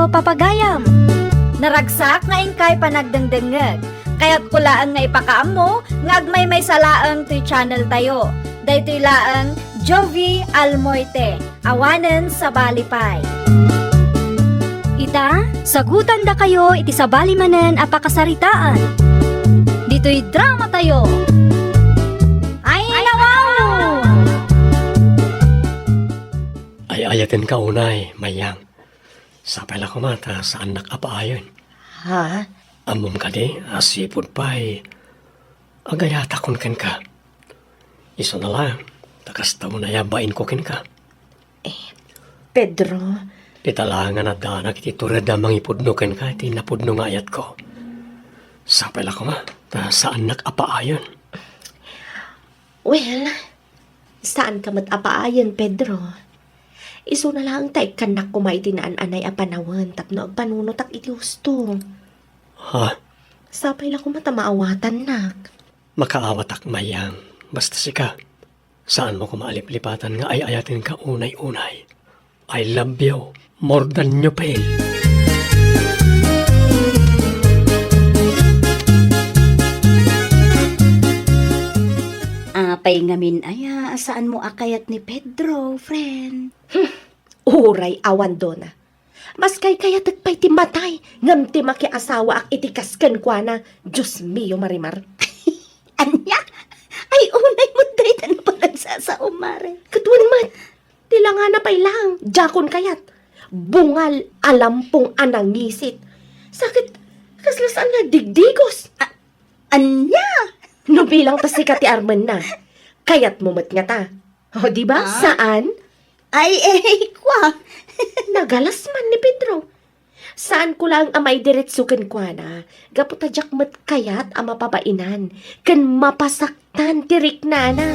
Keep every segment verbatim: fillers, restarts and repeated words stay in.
Papagayam. Naragsak nga inkay panagdengdengngeg. Kayatko laeng nga ipakaammo nga agmaymaysa laeng toy channel tayo. Daytoy laeng Jovie Almoite, awanen sabali pay. Ita, sagutandakayo iti sabali manen a pakasaritaan. Ditoy drama tayo. Ay, nawaw! Ay-ayatenka unay, Mayang. Sapay la koma ta saannak a paayen. Ha? Ammom kadi a sipud pay agayatakon kenka. Isuna la, ta kasta unay a bainko kenka. Eh, Pedro. Dita la nga naddanak iti tured a mangipudno kenka iti napudno nga ayatko. Sapay la koma ta saannak a paayen. Well, saanka met a paayen, Pedro. Isuna laeng ta ikkannak koma iti naan-anay a panawen tapno agpanunotak iti husto. Ha? Sapay la koma ta maawatannak. Makaawatak, Mayang. Basta sika, saanmo koma a liplipatan nga ay-ayatenka unay-unay. I love you more than you feel. Apay ngamin aya a saanmo a kayat ni Pedro, friend? Hmm, uray awan dona. Maskay kayatek pay ti matay, ngem ti makiasawaak iti kas kenkuana, Dios mio, Marimar. Ania? Ay, unay met dayta no panagsasao, Mare. Ket wen met, ti langana pay laeng, diakon kayat. Bungal a lampong a nangisit. Sakit, kasla saan nga digdigos. A-, ania? No bilang ta sika ti armenna, kayatmo met ngata. O, di ba? Ah? Saan? Ay, eh, kwa. Nagalas man ni Pedro. Saanko laeng a maidiretso kenkuana, gapu ta diak met kayat a mapabainan ken mapasaktan ti riknana.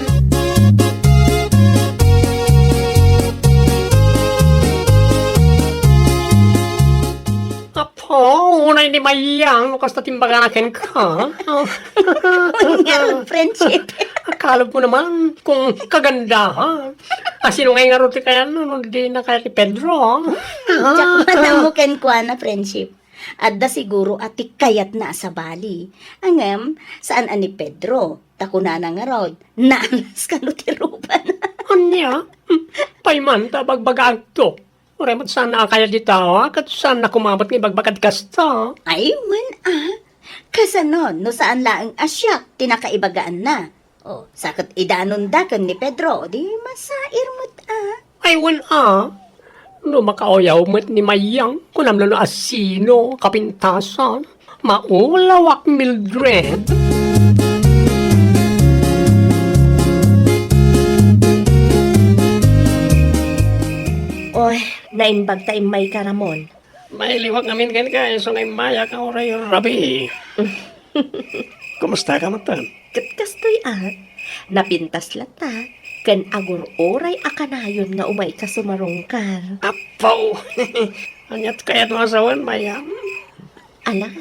Apo, unay ni Mayang, no kasta ti imbagana kenka. Ania, friendship? Akala mo naman kung kagandahan. Ah, sino ngay ngarud ti kayan, no? No, di na kaya ni Pedro, ah. Diak matammo kenkuana, friendship. Adda siguro a ti kayatna a sabali. Ngem, saan a ni Pedro. Ta kunana ngarud, naanas kano ti rupana. Ania? Hmm, pay man ta bagbagaagto. Uray met saan a kayat dita, ah, ket saan a kumabat nga ibagbagad kasta. Ay, wen, ah. Kasano, no saan laeng a siak ti nakaibagaanna? O, sa ket idanonda ken ni Pedro, di masair met, ah. Ay, wen, ah. No makauyaw met ni Mayang, kunam la no asino, kapintasan. Maulawak, Mildred. Oy, naimbag ta immayka, Ramon. Mailiwak ngamin kenka, isu nga immayak a uray rabii. Kumustaka met? Ket kastoy a, napintas latta, ken agur-uray a kanayon nga umayka sumarungkar. Apo! Aniat kayat masawen, Mayang? Ala,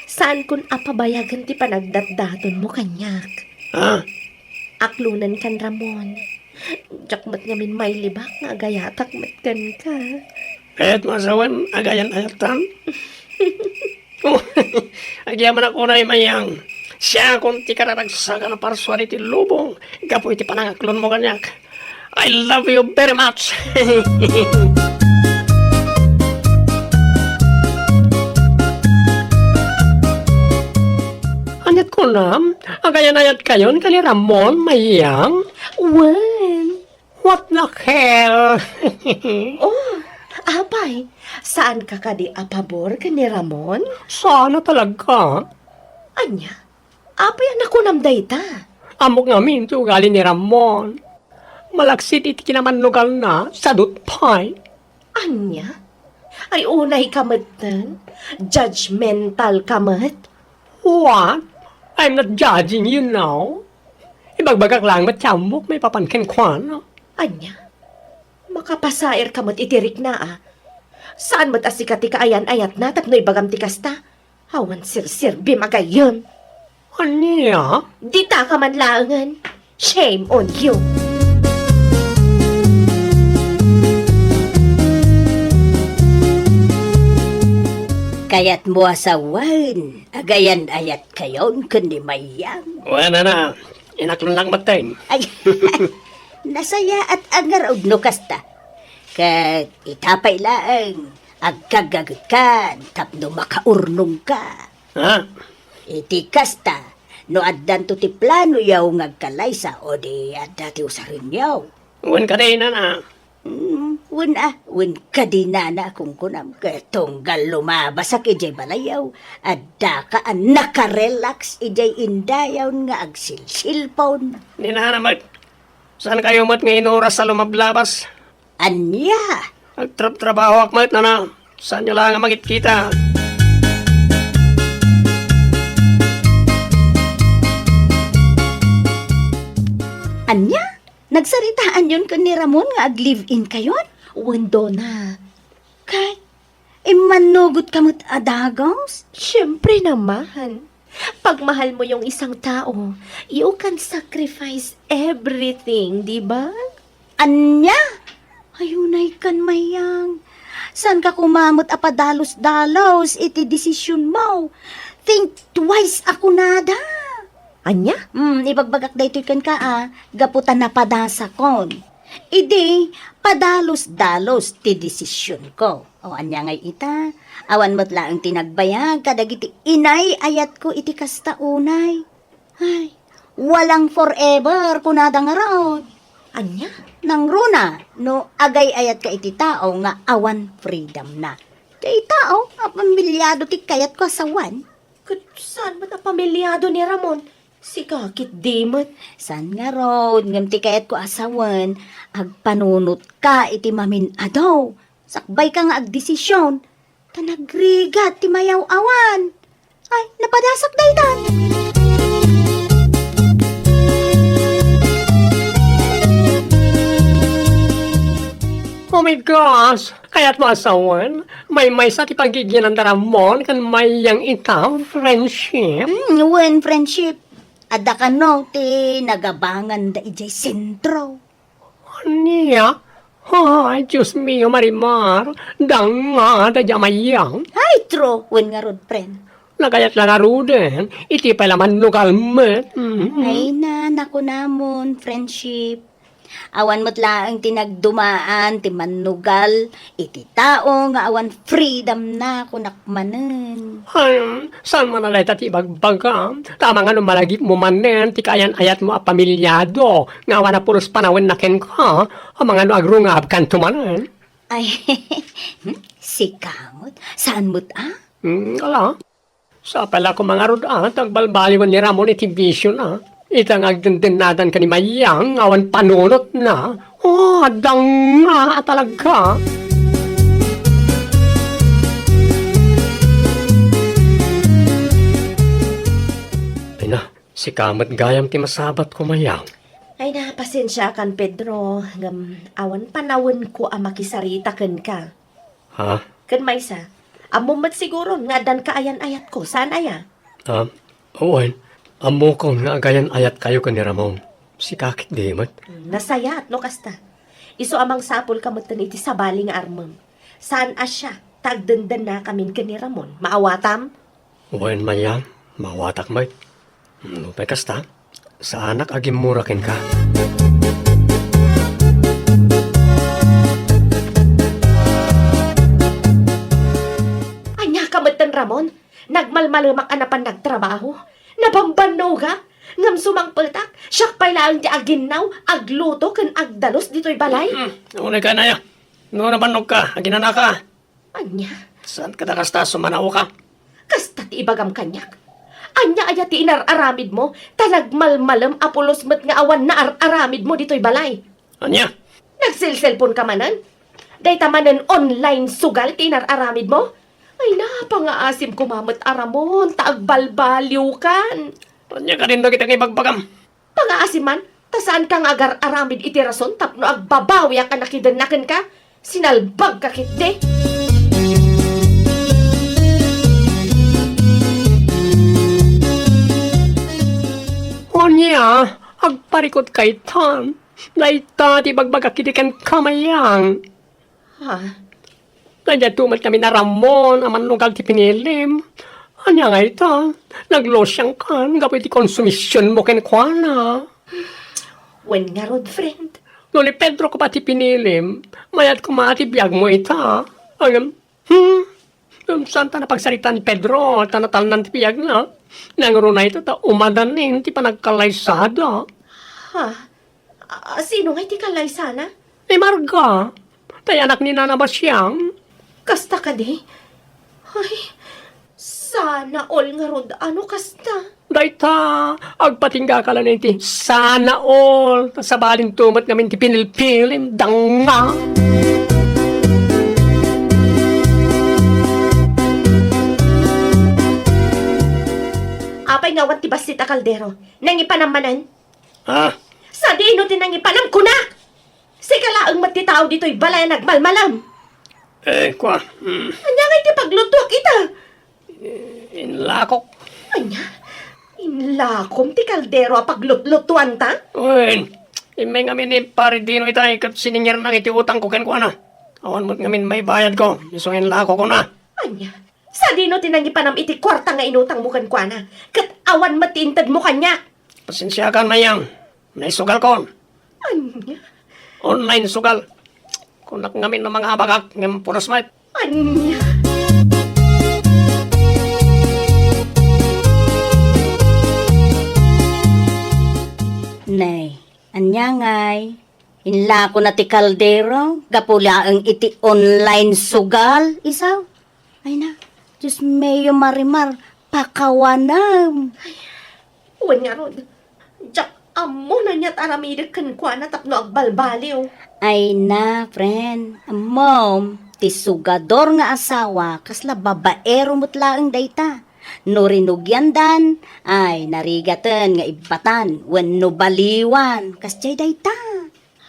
saankon a pabayagen ti panagdatdatonmo kaniak. Ah? Aklonenkan, Ramon. Diak met ngamin mailibak nga agayatak met kenka. Kayat masawen, agayan-ayatan? Oh, agyamanak unay, Mayang. Siakon ti kararagsakan a parsuan iti lubong gapu iti panangaklonmo kaniak. I love you very much. Aniat kunam, agayan-ayatkayon ken ni Ramon, Mayang? Wen. What the hell? Oh, apay, saanka kadi a pabor ken ni Ramon? Saan a talaga. Ania? Apay a nakunam dayta? Ammok ngamin ti ugali ni Ramon. Malaksid iti kinamannugalna, sadut pay. Ania? Ay, unay ka metten? Judgmental ka met? What? I'm not judging you now. Ibagbagak lang met ti ammok maipapan kenkuana. Ania? Makapasair ka met iti rikna, a? Saan met a sika ti kaayan-ayatna tapno ibagam ti kasta? Awan serserbim a gayyem. Ania? Dita ka man laengen. Shame on you! Kayatmo a sawen, agayan-ayatkayon ken ni Mayang. Wen, nana, inaklon lang metten. Ay, nasayaat a ngarud no kasta. Ket ita pay laeng, agkagagkan tapno makaurnongka. Ha? Iti kasta, no addanto ti planoyo nga agkalaysa, o di adda ti usarenyo. Wen kadi, nana. Mm, wen a, wen kadi, nana, a kunkunam, ket tunggal lumabasak idiay balayyo, addaka a nakarelax idiay indayon nga agsilsilpon. Ni nana met, saankayo met nga inuras a lumablabas? Ania? Agtrabtrabahoak met, nana. Saanyo la nga makitkita? Ania? Nagsaritaanyon ken ni Ramon nga ag-live-in kayon? Wen, Dona. Kay, immannugotka met a dagus? Siyempre naman. Pag mahal mo yung isang tao, you can sacrifice everything, di ba? Ania? Ay, unay kan, Mayang. Saanka koma met a padalus-dalus iti desisionmo? Think twice a kunada. Ania? Hmm, ibagbagak daytoy kenka a, gapu ta napadasakon. Idi, padalus-dalus ti desisionko. O, ania ngay ita? Awan met laeng ti nagbayag kadagiti inay-ayatko iti kasta unay. Ay, walang forever, kunada ngarud. Ania? Nangruna, no agay-ayatka iti tao nga awan freedom na. Ti tao, a pamilyado ti kayatko a sawen. Ket saan met a pamilyado ni Ramon? Sika ketdi met. Saan ngarud, ngem ti kayatko a sawen, agpanunotka iti mamin-adu. Sakbayka nga agdesision, ta nagrigat ti mayaw-awan. Ay, napadasak daytan. Oh my gosh! Kayatmo a sawen, maymaysa ti paggigianan da Ramon ken Mayang ita, friendship? Hmm, wen, friendship. Adda kano ti nagabanganda idiay sentro. Ania? Ay, Dios mio, Marimar, dangngada diay a Mayang. Ay, true, wen ngarud, friend. Nagayat la ngaruden, iti pay la mannugal met. Mhm. Ay na, nakunamon, friendship. Awan met laeng ti nagdumaan ti mannugal iti tao nga awan freedom na, kunak manen. Ay, saan man a dayta ti ibagbagam? Ta amangan no malagipmo manen ti kaayan-ayatmo a pamilyado nga awan a pulos panawenna kenka, amangan no agrungabkanto manen. Ay, sika met, saan met a? Hmm, ala. Sapay la koma ngarud a, ta agbalbaliwen ni Ramon iti bisiona. Ita nga agdendennadan ken ni Mayang nga awan panunotna. Oh, dangngada talaga. Ay na, sika met gayam ti masabatko, Mayang. Ay na, pasensiakan, Pedro, ngem awan panawenko a makisarita kenka. Ha? Ken maysa, ammom met siguron nga addan kaayan-ayatko, saan aya? Ah, wen, ammokon nga agayan-ayatkayo ken ni Ramon. Sika ketdi met. Hmm, nasayaat no kasta. Isu a mangsapulka metten iti sabali nga armem. Saan a siak, ta agdendennakamin ken ni Ramon. Maawatam? Wen, Mayang, maawatak met. No pay kasta, saanak a gimmura kenka. Ania ka metten, Ramon? Nagmalmalemak a napan nagtrabaho. Nabambannogak. Ngem sumangpetak, siak pay laeng ti aginnaw, agluto ken agdalus ditoy balay. Hmm, unay ka, Naya. No, nabannogka, aginanaka. Ania? Saan kada kasta a sumanaoka? Kasta ti ibagam kaniak. Ania aya ti inar-aramidmo? Ta nagmalmalem a pulos met nga awan naar-aramidmo ditoy balay. Ania? Nagselselponka manen? Dayta manen online sugal ti inar-aramidmo? Ay, napangaasim koma met a Ramon, ta agbalbaliwkan. Ania kadin dagiti ibagbagam? Pangaasim man, ta saanka nga agar-aramid iti rason tapno agbabawiak a nakidenna kenka, sinalbagka ketdi. Ania, agparikut kaytan. Dayta ti ibagbagak idi kenka, Mayang. Ha? Daydiay met ngamin a Ramon a mannugal ti pinilim. Ania nga ita? Naglusiangkan gapu iti konsumisionmo kenkuana. Wen ngarud, friend. No ni Pedro koma ti pinilim, mayat koma ti biagmo ita. Ngem, hmm? Ngem saan ta napagsaritaan ni Pedro ta natalnan ti biagna. Nangruna ita ta umadanin ti panagkallaysada. Ha? Ah, sino ngay ti kallaysana? Ni Marga. Tay anak ni Nana Basiang. Kasta kadi? Ay, sana all ngarud a no kasta. Dayta, agpatinggaka laeng iti sana all. Ta sabalin to met ngamin ti pinilpilim, danga. Apay nga awan ti bassit a kaldero? Nangipanam manen? Ha? Sadino ti nangipanam, kunak? Sika laeng met ti tao ditoy balay a nagmalmalam. Eh, kua, hmm. Ania ngay ti pagluttuak ita? Eh, inlakok. Ania? Inlakom ti kaldero a paglutlutuanta? Wen, immay ngamin ni Pare Dino ita ket siningirnak iti utangko kenkuana. Awan met ngamin maibayadko, isu nga inlakokna. Ania? Sadino ti nangipanam iti kuarta nga inutangmo kenkuana, ket awan met ti intedmo kaniak? Pasensiakan, Mayang. Naisugalkon. Ania? Online sugal. Kunak ngamin a mangabakak ngem puros met. Ania? Nay, ania ngay? Inlakona ti kaldero gapu laeng iti online sugal, isaw? Ay na, Diyos mio, Marimar, pakawanam. Wen ngarud, diak ammo no aniat aramidek kenkuana tapno agbalbaliw. Ay na, friend, ammom, ti sugador nga asawa, kasla babaero met laeng dayta. No rinugiandan, ay, narigaten nga ibbatan wenno baliwan, kasdiay dayta.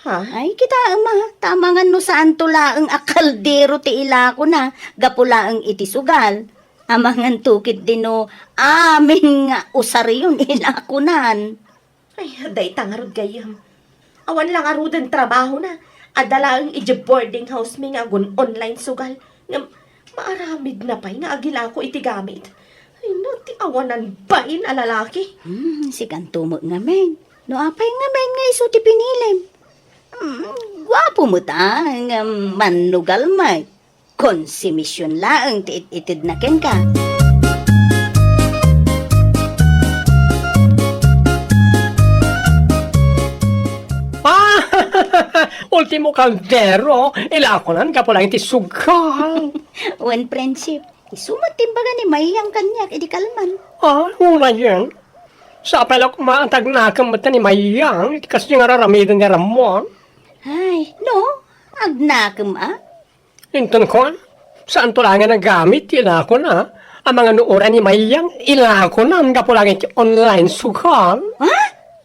Ha? Ay, kitaem a, ta amangan no saanto laeng a kaldero ti ilakona, gapu laeng iti sugal. Amangan to ketdi no amin nga usarion ilakonan. Ay, dayta ngarud gayyem. Awan la ngaruden trabahona. Adda laeng idiay boarding house mi nga agun-online sugal. Ngem, maaramidna pay nga agilako iti gamit. Ay, no, ti awanan bain a lalaki. Hmm, sikanto met ngamin. No apay ngamin nga isu ti pinilim? Hmm, guapo met a, ngem mannugal met. Konsumision laeng ti it-itedna kenka. Ah! Ultimo kaldero, ilakonan gapu laeng iti sugal. Wen, friendship, isu met ti imbaga ni Mayang kaniak idi kalman. Ah, unayen. Sapay la koma a ta agnakem met ni Mayang iti kasdi nga ar-aramiden ni Ramon. Ay, no, agnakem a? Inton kuan, saanto laeng a nagamit ti ilakona. Amangan no uray ni Mayang, ilakonan gapu laeng iti online sugal. Ha?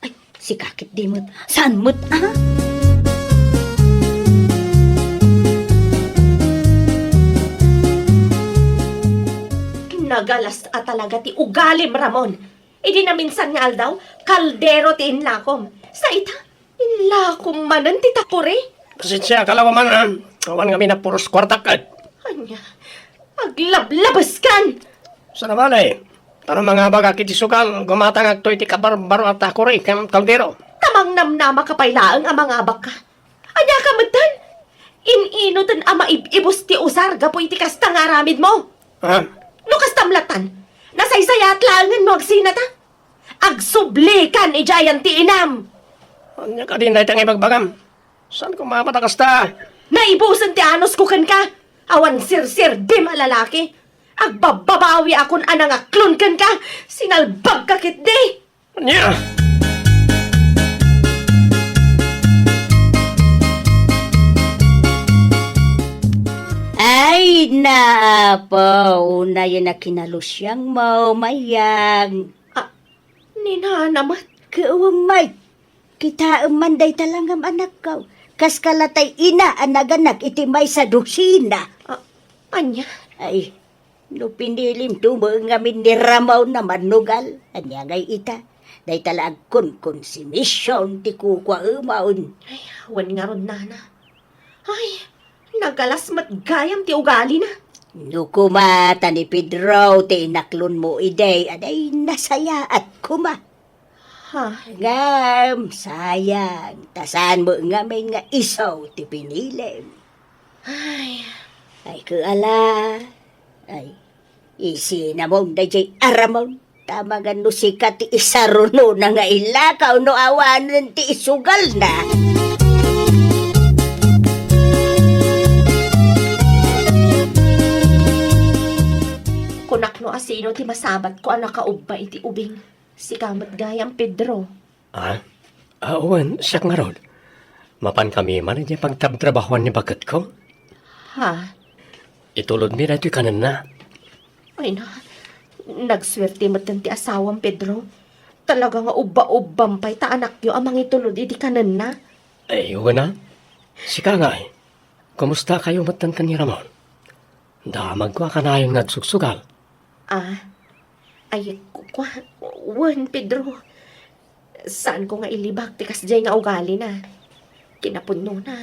Ay, sika ketdi met. Saan met, a? Nagalas a talaga ti ugalim, Ramon. Idi naminsan nga aldaw, kaldero ti inlakom. Sa ita, inlakom manen ti takuri. Pasensiaka la, man, a. Awan ngamin a puros kuartak, a. Ania? Aglablabeskan! Saan a bale, ta no mangabakak iti sugal, gumatangakto iti kabarbaro a takuri ken kaldero. Ta mangnamnamaka pay laeng a mangabakka. Aniaka metten? In-inoten a maib-ibus ti usar gapu iti kasta nga aramidmo? Ha? No kastam lattan, nasaysayaat laengen no agsinata? Agsublikan idiayen ti inam! Ania kadin dayta nga ibagbagam? Saan koma a mata kasta? Naibusen ti anusko kenka! Awan sirsirdim a lalaki! Agbabbabawiakon a nangaklon kenka! Sinalbagka ketdi! Ania? Ay, naapo, unayen a kinalusiangmo, Mayang. Ah, ni Nana met? Ket wen met, kitaem man dayta la ngem anakko. Kaskala tay ina a naganak iti maysa dosina. Ah, ania? Ay, no pinilimto met ngamin ni Ramon a mannugal, ania ngay ita? Dayta la agkonkonsumision ti kukuaemon. Ay, wen ngarud, Nana. Ay, Nagalas met gayam ti ugalina. No koma ta ni Pedro ti inaklonmo idi, adda nasayaat koma. Ha? Ngem, sayang, ta saan met ngamin nga isu ti pinilim. Ay. Ay, ket ala. Ay, isinamon daydiay aramon. Tama nga no sika ti isarunona nga ilakaw no awanen ti isugalna. Kunak no asino ti masabatko a nakaubba iti ubing. Sika met gayam, Pedro. Ah? Ah, wen, siak ngarud. Mapankami man iti pagtrabtrabahoan ni baketko. Ha? Itulodmi daytoy kanenna. Ay na, nagsuerte metten ti asawam, Pedro. Talaga nga ubba-ubbam pay ta anakyo a mangitulod iti kanenna. Ay, wen a. Sika ngay, kumusta kayo metten ken ni Ramon? Damagko a kanayon nga agsugsugal. Ah, ay, ku-, kua-, wen, Pedro. Saanko nga ilibak ti kasdiay nga ugalina. Kinapudnona,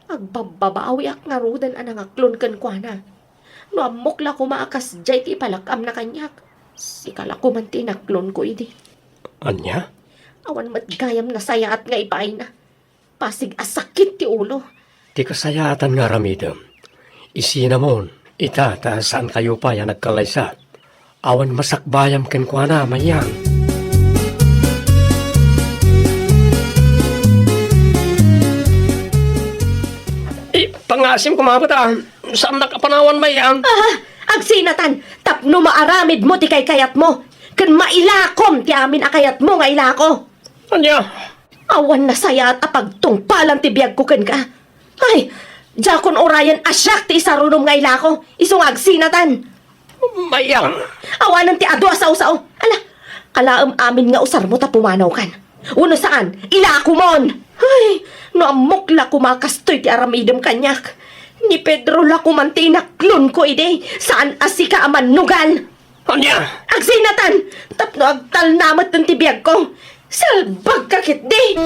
agbabbabawiak ngaruden a nangaklon kenkuana. No ammok la koma a kasdiay ti ipalak-amna kaniak, sika la koman ti inaklonko idi. Ania? Awan met gayam nasayaat nga ibaayna. Pasig a sakit ti ulo. Ti kasayaatan nga aramidem, isinamon, ita ta saankayo pay a nagkallaysa. Awan masakbayam kenkuana, Mayang. Eh, pangasim koma met a, saannak a panawan, Mayang. Ah, agsinatan, tapno maaramidmo ti kaykayatmo, ken mailakom ti amin a kayatmo nga ilako. Ania? Awan nasayaat a pagtungpalan ti biagko kenka. Ay, diakon urayen a siak ti isarunom nga ilako, isu nga agsinatan. Mayang. Awanen ti adu a sao-sao. Ala, alaem amin nga usarmo ta pumanawkan. Wenno saan, ilakomon. Ay, no ammok la koma kastoy ti aramidem kaniak. Ni Pedro la koman ti inaklonko idi, saan a sika a mannugal. Ania? Agsinatan! Tapno agtalna metten ti biagko! Salbagka ketdi!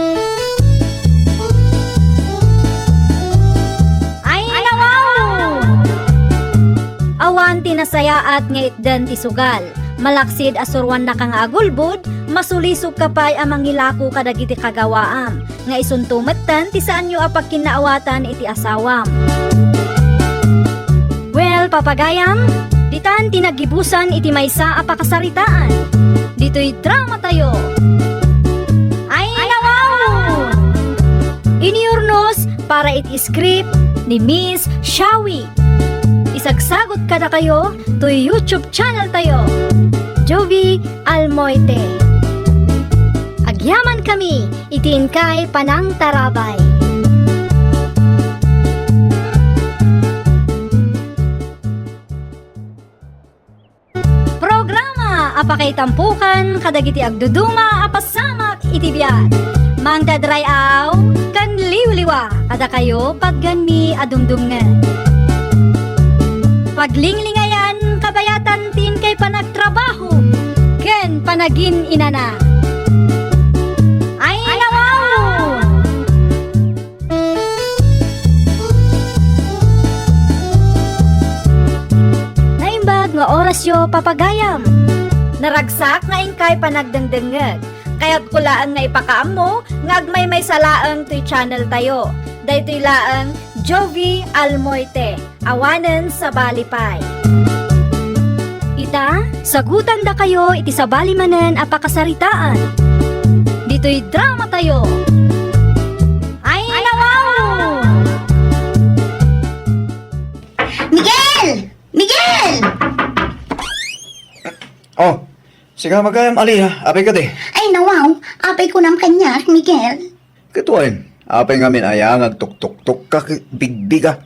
Ay, nawaw! Awan ti nasayaat nga itdan ti sugal. Malaksid a suruannaka nga agulbod, masulisogka pay a mangilako kadagiti kagawaam. Nga isunto metten ti saanyo a pagkinnaawatan iti asawam. Well, papagayam, ditan ti naggibusan iti maysa a pakasaritaan. Ditoy drama tayo. Ay, nawaw! Iniurnos para iti script ni Miss Shawi. Isagsagot kadakayo toy YouTube channel tayo, Jovi Almoite. Agyaman kami iti inkay panangtarabay. Programa a pakaitampokan kadagiti agduduma a pasamak iti biag. Mangdadray-aw ken liwliwa kadakayo patgenmi a dumdumngeg. Paglinglingayan kabayatan ti inkay panagtrabaho ken panagin-inana. Ay, nawaw! Naimbag nga orasyo, papagayam. Naragsak nga inkay panagdengdengngeg. Kayatko laeng nga ipakaammo nga agmaymaysa laeng toy channel tayo. Daytoy laeng Jovi Almoite. Awanen sabali pay. Ita, sagutandakayo iti sabali manen a pakasaritaan. Ditoy drama tayo. Ay, nawaw! Miguel! Miguel! Oh, sika magayam, Alia. Apay kadi? Ay, nawaw. Apay kunam kaniak, Miguel. Ket wen, apay ngamin aya nga agtuktuktok ka ket bigbiga?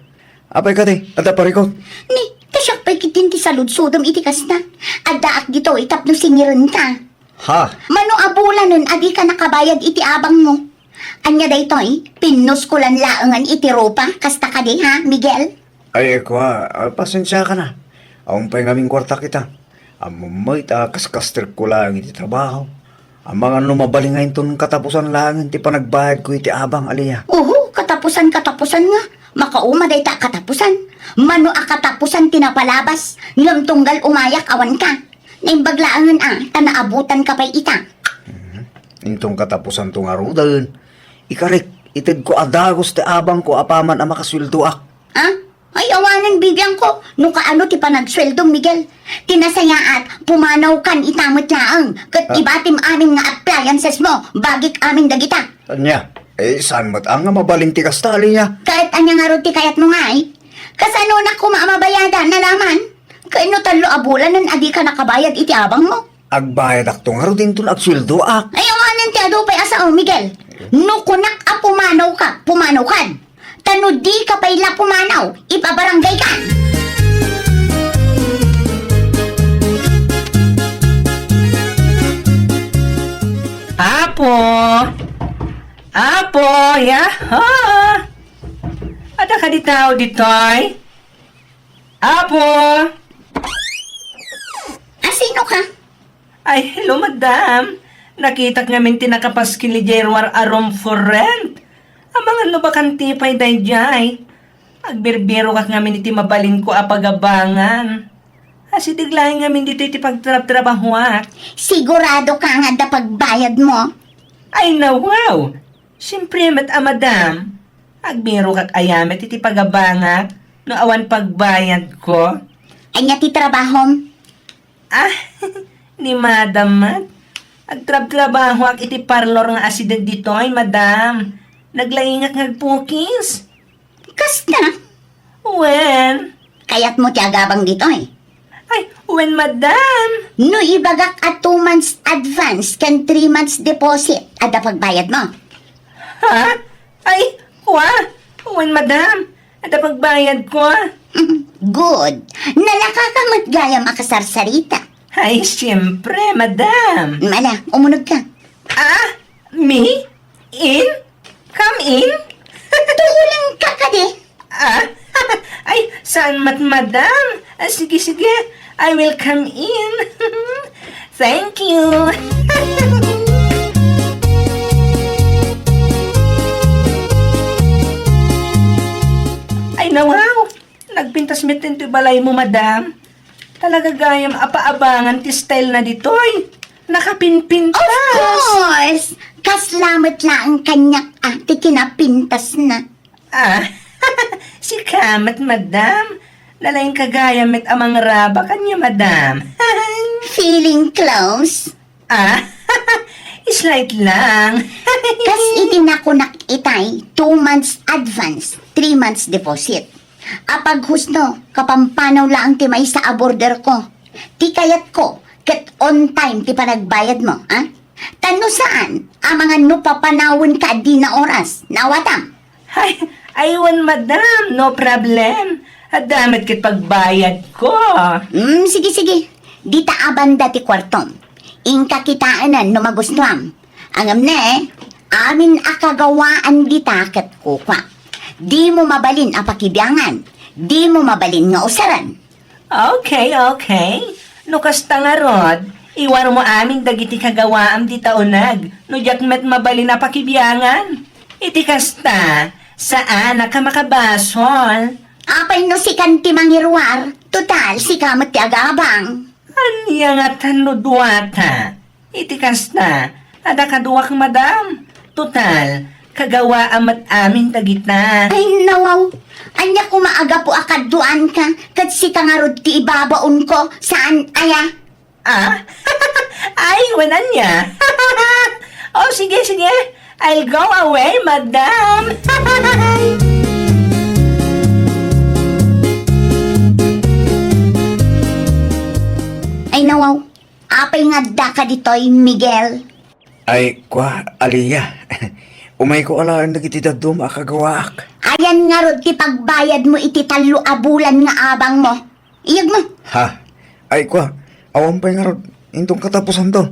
Apay kadi, adda parikut? Ni, ta siak pay ketdin ti saludsodem iti kasta. Addaak ditoy tapno singirenka. Ha? Mano a bulanen a dika nakabayad iti abangmo? Ania daytoy? Pinnuskolan laengen iti rupa? Kasta kadi, ha, Miguel? Ay, kua, ah, pasensiaka na. Awan pay ngamin kuartak ita. Ammom met a kaskastrekko laeng iti trabaho. Amangan no mabalin nga inton katapusan laeng ti panagbayadko iti abang, Alia. Oho, katapusan, katapusan nga. Makauma dayta a katapusan. Mano a katapusan ti napalabas, ngem tunggal umayak awan ka. Naimbag laengen a, ta naabutan ka pay ita. Mhm. Inton katapusan to ngaruden, ikarik, itedko a dagus ti abangko apaman a makasueldoak. Ha? Ay, awanen, bibiangko, no kaano ti panagsueldom, Miguel. Ti nasayaat, pumanawkan ita met laeng, ket Ah. ibatim amin nga appliances mo, bagik amin dagita. Ania? Eh, saan met a nga mabalin ti kasta, Alia? Ket ania ngarud ti kayatmo ngay? Kasano na koma a mabayadan, nalaman? Ket no tallo a bulanen a dika nakabayad iti abangmo? Agbayadakto ngarud inton agsueldoak. Ay, awanen ti adu pay a sao, Miguel. No kunak a pumanawka, pumanawkan. Ta no dika pay la pumanaw, ipabarangayka. Apo! Apo! Yaha! Adda kadi tao ditoy? Apo! Asino ka? Ay, hello, madam. Nakitak ngamin ti nakapaskil idiay ruar a room for rent. Amangan no bakante pay daydiay. Agbirbirokak ngamin iti mabalinko a pagabangan. Asideg laeng ngamin ditoy ti pagtrabtrabahoak. Sigurado ka nga adda pagbayadmo? Ay, nawaw! Siempre met a, madam. Agbirokak aya met iti pagabangak no awan pagbayadko. Ania ti trabahom? Ah, ni madam met. Agtrabtrabahoak iti parlor nga asideg ditoy, madam. Naglaingak nga agpukis. Kasta? Wen. Kayatmo ti agabang ditoy? Ay, wen, madam. No ibagak a two months advance ken three months deposit, adda pagbayadmo? Ha? Ay, kua? Wen, madam. Adda pagbayadko. Good. Nalaka ka met gayam a kasarsarita. Ay, siyempre, madam. Ala, umuneg ka. Ah? Me? In? Come in? Tuleng ka kadi? Ah? Ay, saan met, madam? Ah, sige, sige. I will come in. Thank you. Ay, nawaw. Nagpintas met ditoy balaymo, madam. Talaga gayam a paabangan ti style na ditoy. Nakapinpintas. Of course! Kasla met laeng kaniak a ti kinapintas na. Ah, sika met, madam. Nalaing ka gayam met a mangraba kaniak, madam. Feeling close? Ah, slight lang. Kas iti nakunak itay, two months advance, three months deposit. Apag husto, kapampanaw laeng ti maysa a border ko. Ti kayat ko, ket on time ti panagbayad mo, ha? Ta no saan, amangan no papanawen ka a dina oras, nawatam. Ay, ay, wen, madam, no problem. Adda met ket pagbayad ko. Hmm, sige, sige. Dita a banda ti kuartom. Inka kitaenan no magustuam. Ngem ne, amin a kagawaan dita ket kukua. Dimo mabalin a pakibiangan. Dimo mabalin nga usaren. Okay, okay. No kasta ngarud, iwarmo amin dagiti kagawaam dita uneg, no diak met mabalin a pakibiangan. Iti kasta, saanak a makabasol. Apay no sikan ti mangiruar, total, sika met ti agabang. Ania ngatan no duata? Iti kasta, adda kaduak, madam. Total, kagawaam met amin dagita. Ay, nawaw. Ania koma a gapu a kaduaanka, ket sika ngarud ti ibabaonko, saan aya? Ah? Ay, wen ania? Oh, sige, sige. I'll go away, madam. Ay, nawaw. Apay nga addaka ditoy, Miguel? Ay, kua, Alia. Umayko alaen dagiti dadduma a kagawaak. Ayan ngarud ti pagbayadmo iti tallo a bulan nga abangmo. Iyagmo. Ha? Ay, kua, awan pay ngarud, inton katapusanto.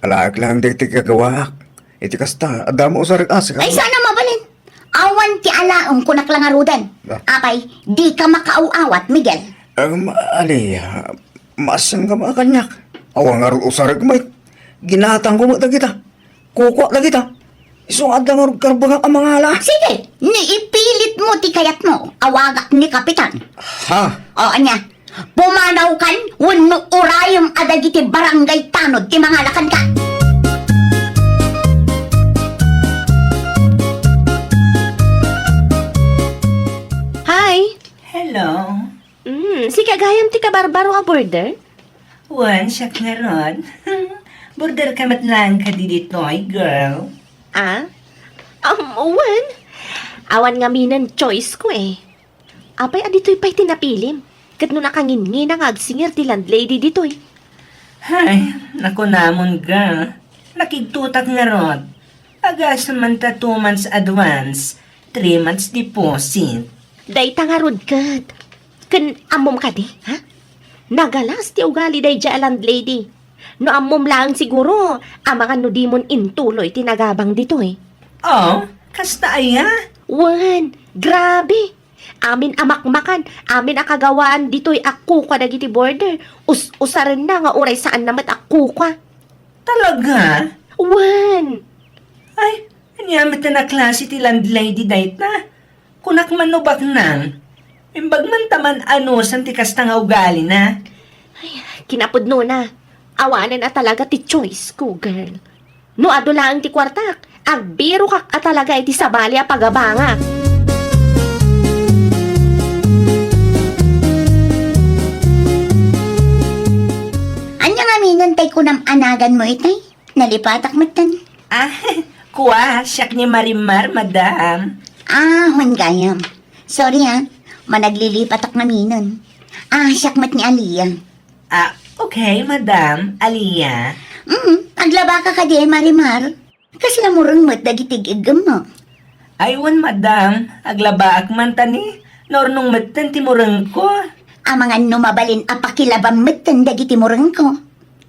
Alaek laeng dagiti kagawaak. Iti kasta, adda mo usarek a, sika. Ay, sana mabalin. Awan ti alaem, kunak la ngaruden. Ah. Apay, dika makaaw-awat, Miguel. Em, Alia, maasianka met a kaniak. Awan ngarud usarek met. Ginatangko met dagita. Kukua dagita. Isu nga adda ngarud karbengak a mangala. Sige, ni ipilit Mo ti kayatmo, awagak ni Kapitan. Ha? O, ania? Pumanawkan wenno urayem a dagiti barangay tanod ti mangalakanka. Hi! Hello. Mm, sika gayam ti kabarbaro a border? Wen, siak ngarud. Border ka met laeng kadi ditoy, girl. Ah? Um, wen. Awan ngaminen choice ko eh. Apay a ditoy pay ti napilim? Ket no nakangingina nga agsingir ti landlady ditoy. Hay, nakunamon, girl. Nakigtotak ngarud. Agasem man ta two months advance, three months deposit. Dayta ngarud ket. Ken ammom kadi, ha? Nagalas ti ugali daydiay a landlady. No ammom laeng siguro, amangan no dimon intuloy ti nagabang ditoy. Oh, kasta aya? Wen, grabe. Amin a makmakan, amin a kagawaan ditoy a kukua dagiti border. Us-usarenna nga uray saanna met a kukua. Talaga? Wen. Ay, ania met a klase ti landlady dayta? Kunak man no baknang. Imbag man ta man-anusan ti kasta nga ugalina. Ay, kinapudnona. Awanen a talaga ti choice ko, girl. No adu laeng ti kuartak, agbirokak a talaga iti sabali a pagabangak. Ania ngaminen tay kunam a naganmo itay? Nalipatak metten. Ah, kua, siak ni Marimar, madam. Ah, wen gayam. Sorry, ah. Managlilipatak ngaminen. Ah, siak met ni Alia. Ah, okay, madam. Alia. Mm, aglabaka kadi, Marimar. Kasla mureng met dagiti ig-iggemmo? Ay, wen, madam. Aglabaak man ta ni, naurnong metten ti murengko. Amangan no mabalin a pakilabam metten dagiti murengko.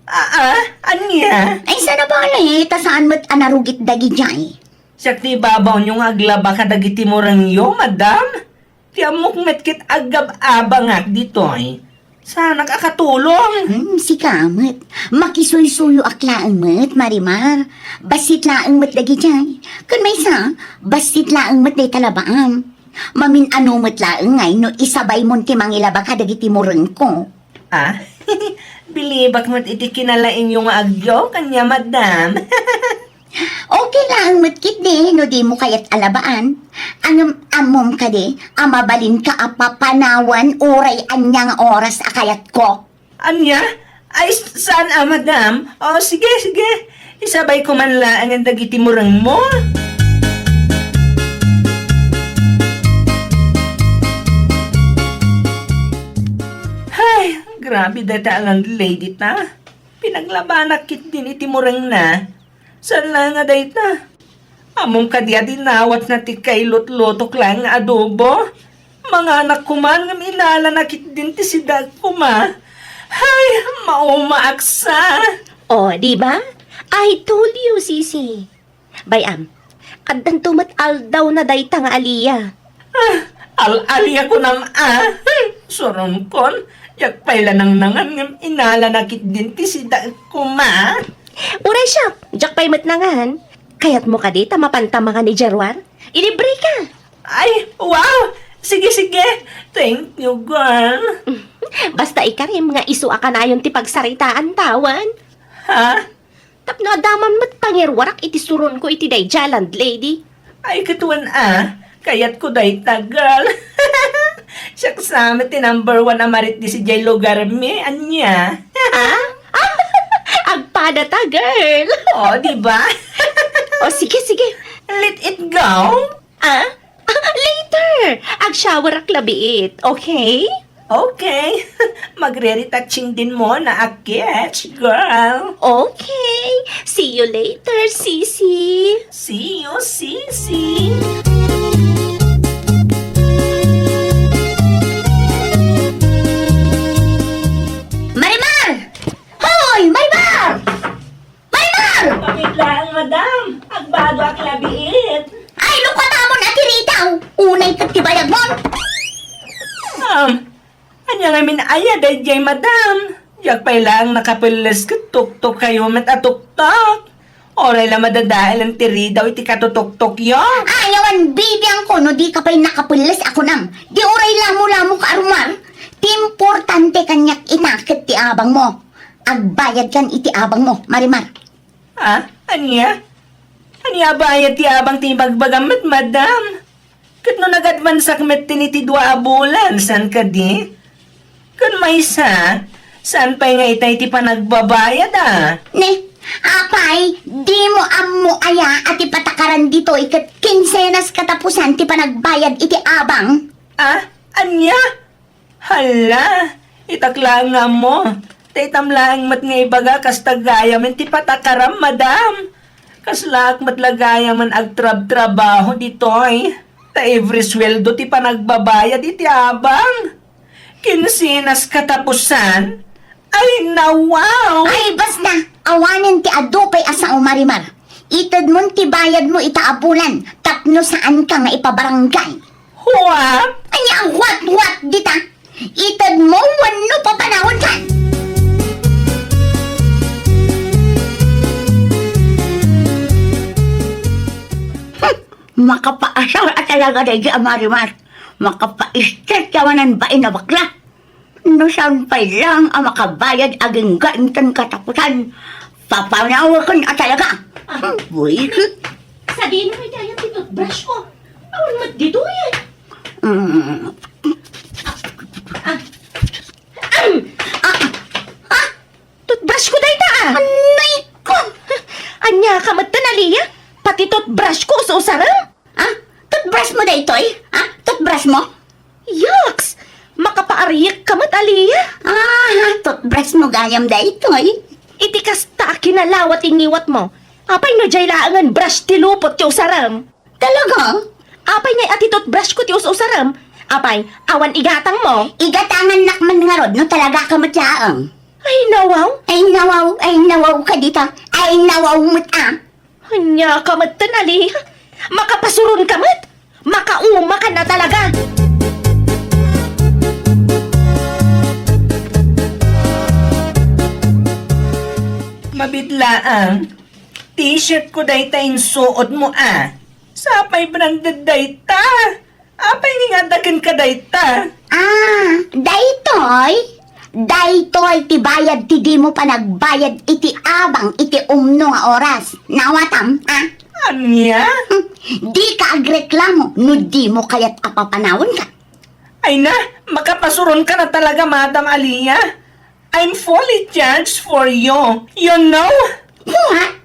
Aa, ania? Ay, sana bale, eh, ta saan met a narugit dagidiay. Siak ti ibabawyo nga aglaba kadagiti murengyo, madam. Ti ammok met ket agab-abangak ditoy. Saanak a katulong. Hmm, sika met. Makisuysuyoak laeng met, Marimar. Bassit laeng met dagidiay. Ken maysa, bassit laeng met dayta labaam. Mamin-ano met laeng ngay no isabaymon ti mangilaba kadagiti murengko. Ah, bilibak met iti kinalaingyo nga agyo, kanya, madam. Okay laeng met ketdi no dimo kayat a labaan. Ngem ammom kadi a mabalinka a papanawan uray ania nga oras a kayatko. Ania? Ay, s-, saan a, madam? O, sige, sige. Isabayko man laengen dagiti murengmo. Hay, grabe dayta a landlady ta. Pinaglabanak ketdin iti murengna. Saan laeng a dayta? Ammom kadi a dinawatna ti kailutlutok laeng nga adobo? Manganak koma ngem inalana ketdin ti sidaek koma. Hay, maumaak sa! O, di ba? I told you, Sisi. Bay-am, addanto met aldawna dayta nga Alia. Ah, al-alia kunam a. Hmm, suronkon, diak pay la nangnangan ngem inalana ketdin ti sidaek koma. Uray siak, diak pay met nangan. Kayatmo kadi ta mapanta mangan idiay ruar? Ilibreka. Ay, wow! Sige, sige. Thank you, girl. Basta ikarim nga isu a kanayon ti pagsaritaan, tawan. Ha? Tapno adda man met pangiruarak iti suronko iti daydiay a landlady. Ay, ket wen a, kayatko dayta, girl. Siak sa met ti number one a marites idiay lugarmi, ania? Ha? Agpada ta, girl. O, di ba? O, sige, sige. Let it go. Ah? Later! Ag-showerak labiit, okay? Okay. Magre-retouching din muna a kits, girl. Okay. See you later, Sisi. See you, Sisi. Marimar! Hoy, Marimar! Marimar! Kapit laeng, madam. Agbadoak labiit. Ay, lukatamon a ti ritaw. Unay ket ti bayagmon. Ma'am, ania ngamin aya daydiay, madam? Diak pay laeng nakapelles ket tuktok kayo met a tuktok. Uray la madadaelen ti ridaw iti katutuktokyo. Ay, awan bibiangko no dika pay nakapelles a kunam. Di uray lamo-lamo ka, Arumar. Ti importante kaniak ita ket ti abangmo. Agbayadkan iti abangmo, Marimar. Ah, ania? Ania a bayad ti abang ti ibagbagam met, madam? Ket no nag-advansak met ti dua a bulan, saan kadi? Ken maysa, saan pay nga itay ti panagbabayad, a? Ne, apay, dimo ammo aya a ti patakaran ditoy ket kinsenas katapusan ti panagbayad iti abang? Ah, ania? Hala, itak laeng nga ammo. Ta itam laeng met nga ibaga kasta gayamen ti patakaram, madam. Kaslaak met la gayamen agtrabtrabaho ditoy. Ta every sueldo ti panagbabayad iti abang. Kinsenas katapusan. Ay, nawaw! Ay, basta! Awanen ti adu pay a sao, Marimar. Itedmon ti bayadmo ita a bulan tapno saanka nga ipabarangay. What? Ania a what, what dita? Itedmo wenno papanawenkan? Hmm, makapaasar a talaga daydi a Marimar. Makapaistres ti awanan bain a bakla. No saan pay laeng a makabayad agingga inton katapusan, papanawekan a talaga. Ah. Hmm, buwisit. Sadino pay ti ayat ti toothbrush ko? Awan met ditoy, eh. Mm. Ah. Ah. Ah. Toothbrush ko dayta, ah. Anay ko. Ania ka met, Alia? Pati toothbrush ko us-usarem? Ah, toothbrush mo daytoy? Ah, toothbrush mo? Yaks! Makapaariyek ka met, Alia. Ah, toothbrush mo gayam daytoy. Iti kasta a kinalawa ti ngiwat mo, apay no diay laengen brush ti lupot ti usarem? Talaga? Apay ngay a ti toothbrush ko ti us-usarem? Apay, awan igatang mo? Igatangannak man ngarud no talaga ka met laeng. Ay, nawaw. Ay, nawaw. Ay, nawaw ka dita. Ay, nawaw met, ah. Ania ka met, Alia? Makapasuron ka met? Makauma ka na talaga! Mabit laeng, t-shirt ko dayta insuot mo, a. Sapay branded dayta. Apay nga adda kenka dayta? Ah, daytoy? Daytoy ti bayad ti dimo panagbayad iti abang iti umno nga oras. Naawatam, a? Ania? Hmm, dika agreklamo no dimo kayat a papanawenka. Ay na, makapasuron ka na talaga, Madam Alia. I'm fully charged for you. You know? What?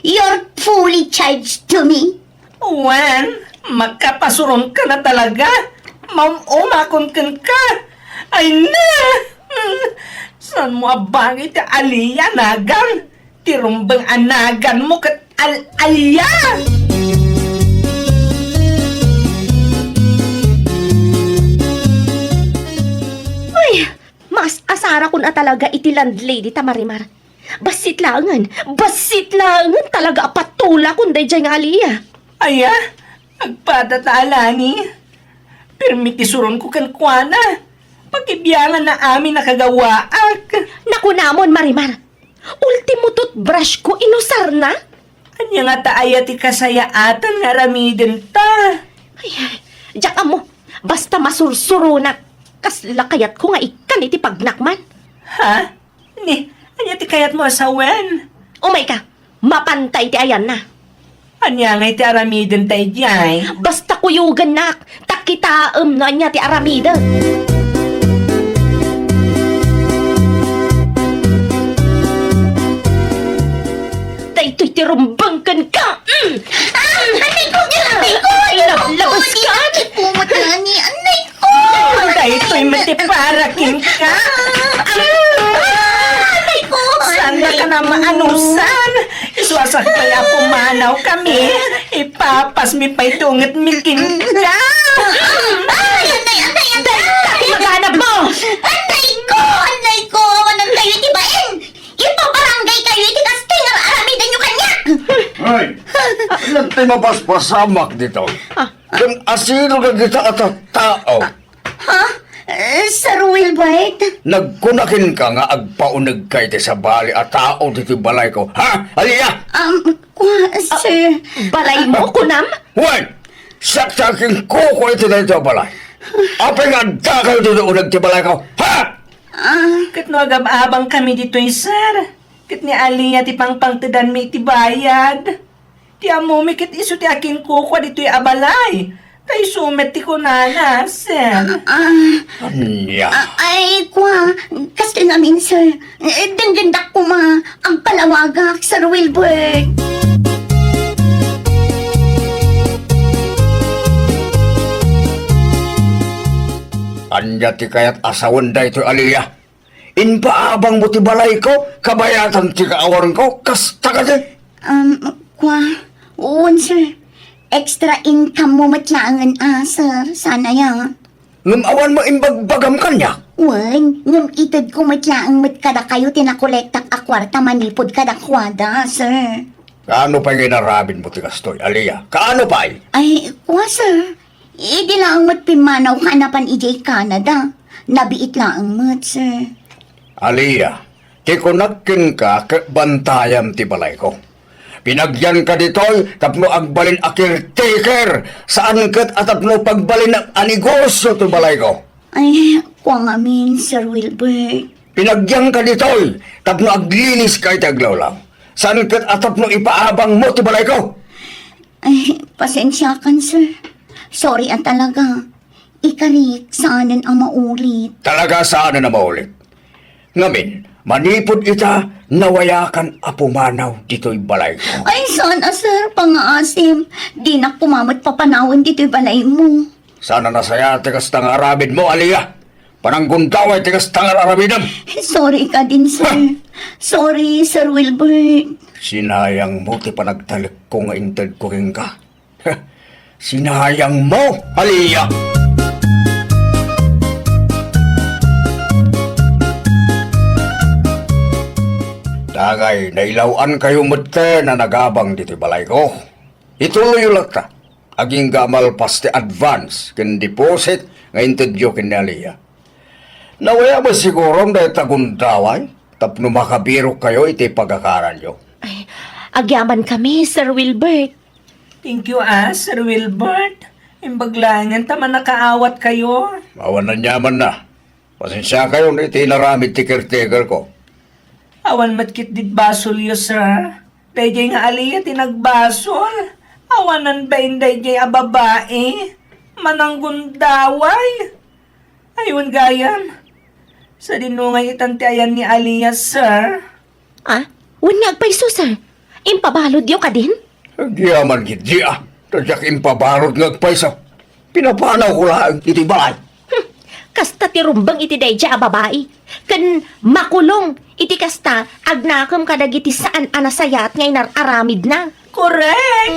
You're fully charged to me? Wen, makapasuron ka na talaga. Maum-umakon kenka. Ay na! Hmm, saan mo a bagay ti Alia, nagan? Ti rumbeng a nagan mo ket al-, Alia! Ay, mas asarakon a talaga iti landlady ta Marimar. Bassit laengen, bassit laengen talaga a patulakon daydiay nga Alia. Aya, agpada ta alani. Permi ti suronko kenkuana. Pakibianganna amin a kagawaak. Nakunamon, Marimar. Ultimo toothbrush ko, inusarna. Ania ngata aya ti kasayaatan nga aramidenta? Ay, diak ammo. Basta masursuronak. Kasla kayatko nga ikkan iti pagnakman. Ha? Ni, ania ti kayatmo a sawen? Umayka, mapanta iti ayanna. Ania ngay ti aramidenta idiay? Basta kuyogennak, ta kitaem no ania ti aramidek. Daytoy ti rumbeng kenka. Mm. Ah, anay ko, anay ko, ay, naglabas ka. Anay ko, anay ko. Daytoy met ti para kenka. Ay, ko, saan na ka na maanusan? Isuasak pay a pumanaw kami. Ipapasmi pay ti ungetmi kenka. Ay, anay, anay, anay. Dayta ti maganab mo. Anay ko, anay ko. Awanan kayo iti bain. Ipabarangay kayo iti kastoy nga aramiden nyo kaniak. Ay, ayan ti mapaspasamak dito. Ah. Ken asino dagita a tattao? Ha? Eh, Sir Wilbert? Nagkuna kenka nga agpaunegka iti sabali a tao ditoy balayko. Ha, Alia? Um, kua, sir. Balaymo, kunam? Wen! Siak ti akinkukua iti daytoy a balay. Apay nga addakayo ditoy uneg ti balayko? Ha? Ah. Ket no agab-abangkami ditoy, sir, ket ni Alia ti pangpangtedanmi iti bayad. Ti ammomi ket isu ti akinkukua ditoy a balay. Ta isu met ti kunana, sir. Ah. Ania? Ah, ay, kua, kastoy ngamin, sir. Eh, denggendak koma, agpalawagak, Sir Wilbert. Ania ti kayat a sawen daytoy, Alia? Impaabangmo ti balayko, kabayatan ti kaawanko, kasta kadi? Um, kua, wen, sir. Extra income mo met laengen, ah, sir. Sana ya. Ngem awan mo imbagbagam kaniak? Wen, ngem itedko met laeng met kadakayo ti nakolektak a kuarta manipud kadakuada, sir. Kaano pay nga inaramidmo ti kastoy, Alia? Kaano pay? Ay, kua, sir. Idi laeng met pimmanawka a napan idiay Canada. Nabiit laeng met, sir. Alia, ti kunak kenka ket bantayam ti balayko. Pinagyanka ditoy tapno agbalin a caretaker, saan ket a tapno pagbalin a negosyo ti balayko. Ay, kua ngamin, Sir Wilbert. Pinagyanka ditoy tapno agliniska iti aglawlaw, saan ket a tapno ipaabangmo ti balayko. Ay, pasensiakan, sir. Sorry a talaga. Ikarik, saanen a maulit. Talaga saanen a maulit. Ngamin, manipud ita, nawayakan a pumanaw ditoy balayko. Ay, saan a, sir, pangngaasim. Dinak koma met papanawen ditoy balaymo. Saan a nasayaat ti kasta nga aramidmo, Alia. Pananggundaway ti kasta nga aramidem. Sorry kadin, sir. Ha? Sorry, Sir Wilbert. Sinayangmo ti panagtalekko nga intedko kenka. Sinayangmo, Alia! Dagay, nailaw-ankayo metten a nagabang ditoy balayko. Ituloyyo latta. Agingga a malpas ti advance ken deposit nga intedyo ken ni Alia. Nawaya met sigurom dayta gundaway tapno makabirokkayo iti pagakaranyo. Ay, agyamankami, Sir Wilbert. Thank you, ah, Sir Wilbert. Imbag laengen ta mannakaawatkayo. Awan aniamanna. Pasensiakayon iti inaramid ti caretakerko. Awan met ketdi basolyo, sir. Daydiay nga Alia ti nagbasol. Awanan bain daydiay a babai. Mananggundaway. Ay, wen gayam. Sadino nga itan ti ayan ni Alia, sir? Ah, wen nga agpayso, sir. Impabaludyo kadin? Agyaman ketdi, ah. Ta diak impabalud nga agpayso. Pinapanawko laeng iti balay. Hmm, kasta ti rumbeng iti daydiay a babai. Ken makulong iti kasta, agnakem kadagiti saan a nasayaat nga inar-aramidna. Korek!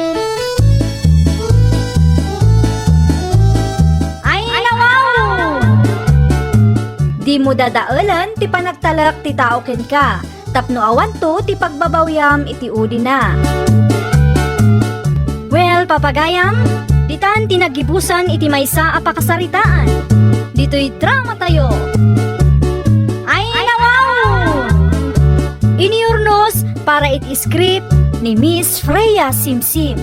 Ay, nawaw! Dimo dadaelen ti panagtalek ti tao kenka, tapno awanto ti pagbabawiam iti udina. Well, papagayam, ditan ti naggibusan iti maysa a pakasaritaan. Ditoy dramatayo. Ay, nawaw! Iniurnos para iti script ni Miss Freya Simsim.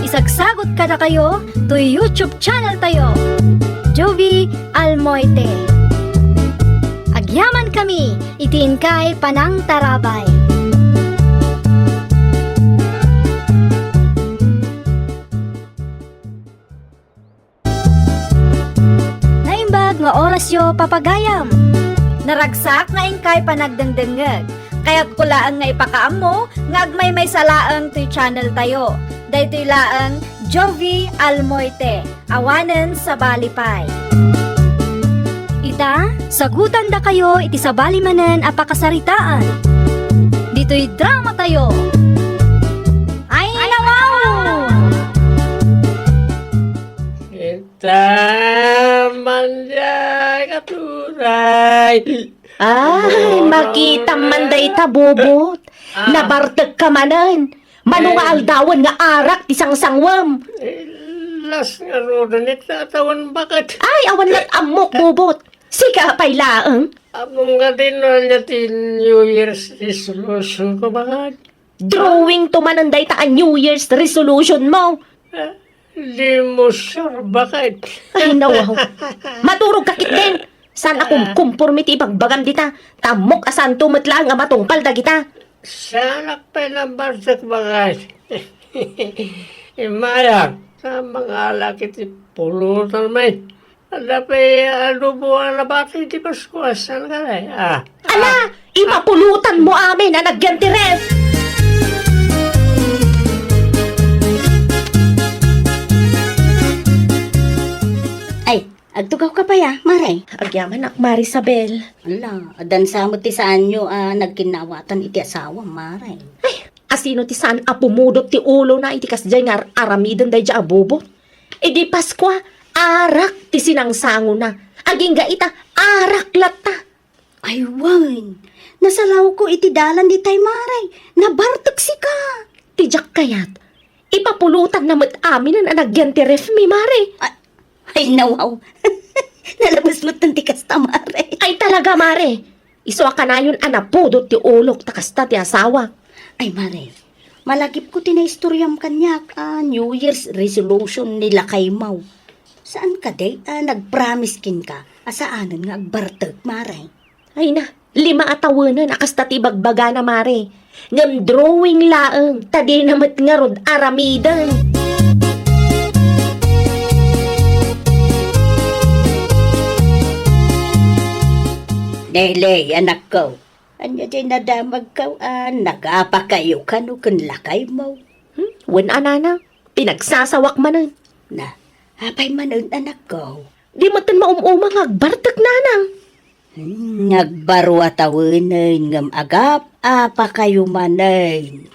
Isagsagot kadakayo toy YouTube channel tayo, Jovi Almoite. Agyaman kami iti inkay panangtarabay. Naimbag nga orasyo, papagayam. Naragsak nga inkay panagdengdengngeg. Kayatko laeng nga ipakaammo nga agmaymaysa laeng toy channel tayo. Daytoy laeng Jovi Almoite, awanen sabali pay. Ita, sagutandakayo iti sabali manen a pakasaritaan. Ditoy dramatayo. Ay, nawaw! Ita, mandiay, katuray. Ay, makitam man dayta, Bobot. Ah. Nabartek ka manen. Mano nga aldawen nga arak ti sangsangwem? Eh, las nga ruden, ita, atawan baket. Ay, awan lat ammok, Bobot. Sika pay laeng? Ammom nga dino ania ti New Year's resolution ko, bakay? Drawing to manen dayta a New Year's resolution mo. Ah, di mo sure, bakay? Ay, nawaw. Maturog ka ketdin. Saan a kumkumporme ti ibagbagam dita. Tammok a santo met laeng a matungpal dagita. Saanak pay nabartek, bakay. Immayak, sa mangala iti pulutan met. Adda pay adobo a nabati iti Paskua, saan kadi? Ah. Ala, ah, ipapulutan mo amin a nagyan ti ref. Ay, agtugaw ka pay a, Mare? Agyamanak, Mare Isabel. Ala, addan sa met ti saanyo a nagkinnawatan iti asawam, Mare. Ay, asino ti saan a pumudot ti ulona iti kasdiay nga ar-aramiden daydiay a bubot? Idi Paskua, arak ti sinangsangona. Agingga ita, arak latta. Ay, wen. Nasalawko iti dalan itay, Mare. Nabartek sika. Ti diak kayat, ipapulutanna met aminen a nagyan ti ref mi, Mare. Ay, ay, nawaw. Nalabes met ti kasta, Mare. Ay, talaga, Mare. Isu a kanayon a napudot ti ulok ta kasta ti asawak. Ay, Mare, malagipko ti naistoriam kaniak a New Year's resolution ni lakaymo. Saan kadi a nagpromise kenka a saanen nga agbartek, Mare? Ay na, lima a tawenen a kasta ti ibagbagana, Mare. Ngem drawing laeng, ta dina met ngarud aramiden. Nelly, anakko, ania diay nadamagko a nagapakayo kano ken lakaymo? Hmm? Wen a, nanang, pinagsasawak manen. Na, apay manen, anakko? Di metten maum-uma nga agbartek, nanang. Hmm, agbaro a tawenen ngem agap-apakayo manen.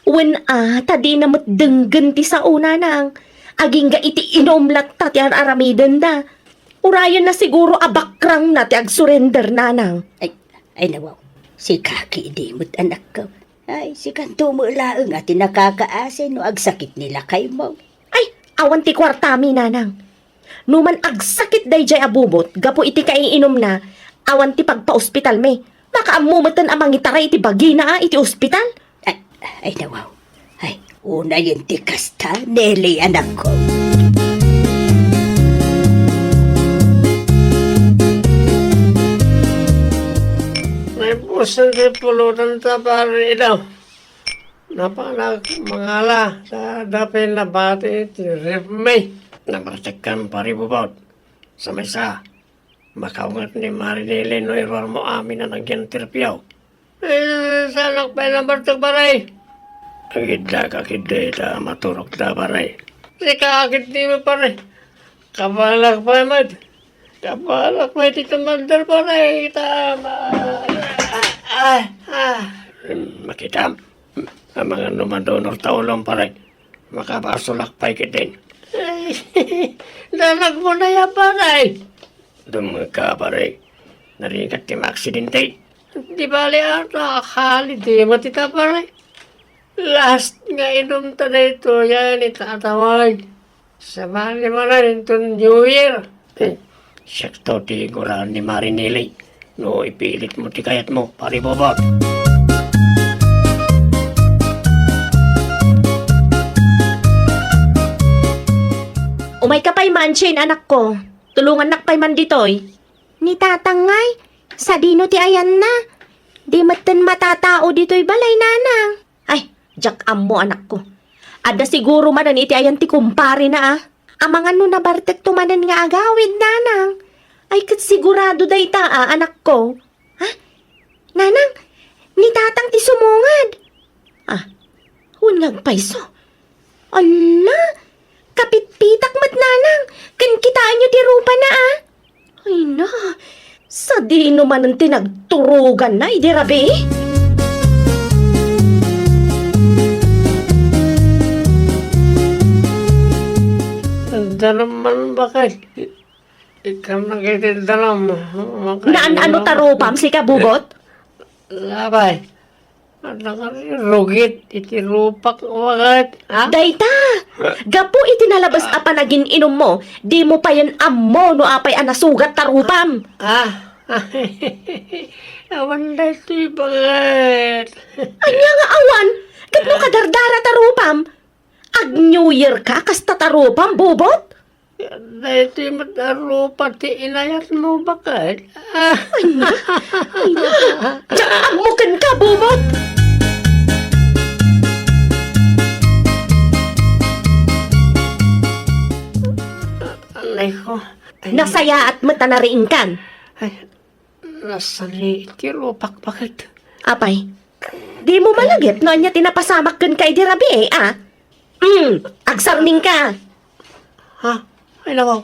Wen a, ta dina met denggen ti sao, nanang. Agingga iti inum latta ti ar-aramidenda. Urayenna siguro a bakrangna ti agsurrender, nanang. Ay, ay, nawaw. Sika ketdi met, anakko. Ay, sikanto met laeng a ti nakakaasi no agsakit ni lakaymo. Ay, awan ti kuartami, nanang. No man agsakit daydiay a bubot gapu iti kaiinumna, awan ti pagpaospitalmi. Makaammo metten a mangitaray iti bagina a iti ospital. Ay, ay, nawaw. Ay, unayen ti kasta, Nelly, anakko. Naipusan ti pulutan ta, pare, idaw. Napanak mangala, ta adda pay nabati ti ref mi. Nabartekkan, pare Bubot. Sa maysa, makaunget ni Mare Nelly no iruarmo amin a nagyan ti refyo. Eh, saanak pay nabartek, pare? Agidda ka ketdi ta maturogta, pare. Sika ketdi, pare. Kabalak pay met. Kabalak pay ti tumandar, pare. Ta, ma-, ah, ah, ah. Makitam. Amangan no madunor ta ulom, pare. Makabasolak pay ketdin. Ay, danagmo na ya, pare. Dumngegka, pare. Narigat ti maaksidente. Di bale a, nakakali, di matita, pare. Last nga inum ta daytoy, yan, itatawag. Sabali manen inton New Year. Hmm. Siakto ti iguraan ni Mare Nelly. No ipilitmo ti kayatmo, pare Bobot. Umayka pay man, Shane, anakko. Tulongannak pay man ditoy. Ni Tatang ngay, sadino ti ayanna? Di metten matatao ditoy balay, nanang. Ay, diak ammo, anakko. Adda siguro manen iti ayan ti kumparena, a. Amangan no nabartekto manen nga agawid, nanang. Ay, ket sigurado dayta, a, anakko. Ha? Nanang, ni Tatang ti sumungad. Ah, wen nga agpayso. Ala, kapitpitak met, nanang. Ken kitaenyo ti rupana, a. Ay na, sadino manen ti nagturoganna idi rabii? Danum man, bakay. Ikkan na iti danum. Naan-ano ta rupam, sika, Bubot? Labay. Adda ka rugit iti rupak, waket, ha? Dayta! Gapu iti nalabes a panagin-inummo, dimo payen ammo no apay a nasugat ta rupam. Ah, awan daytoy, baket. Ania nga awan? Ket no kadardara ta rupam, ag-New Year ka, kasta ta rupam, bubot? Daytoy met a rupa ti inayatmo, baket. Ania? Ania? Diak agmo kenka, bubot! Anay ko. Nasayaat met a nariingkan. Ay, nasani iti rupak, baket. Apay, dimo malagip no ania ti napasamak kenka idi rabii, a? Hmm, agsarningka. Ha? Ay, nawaw.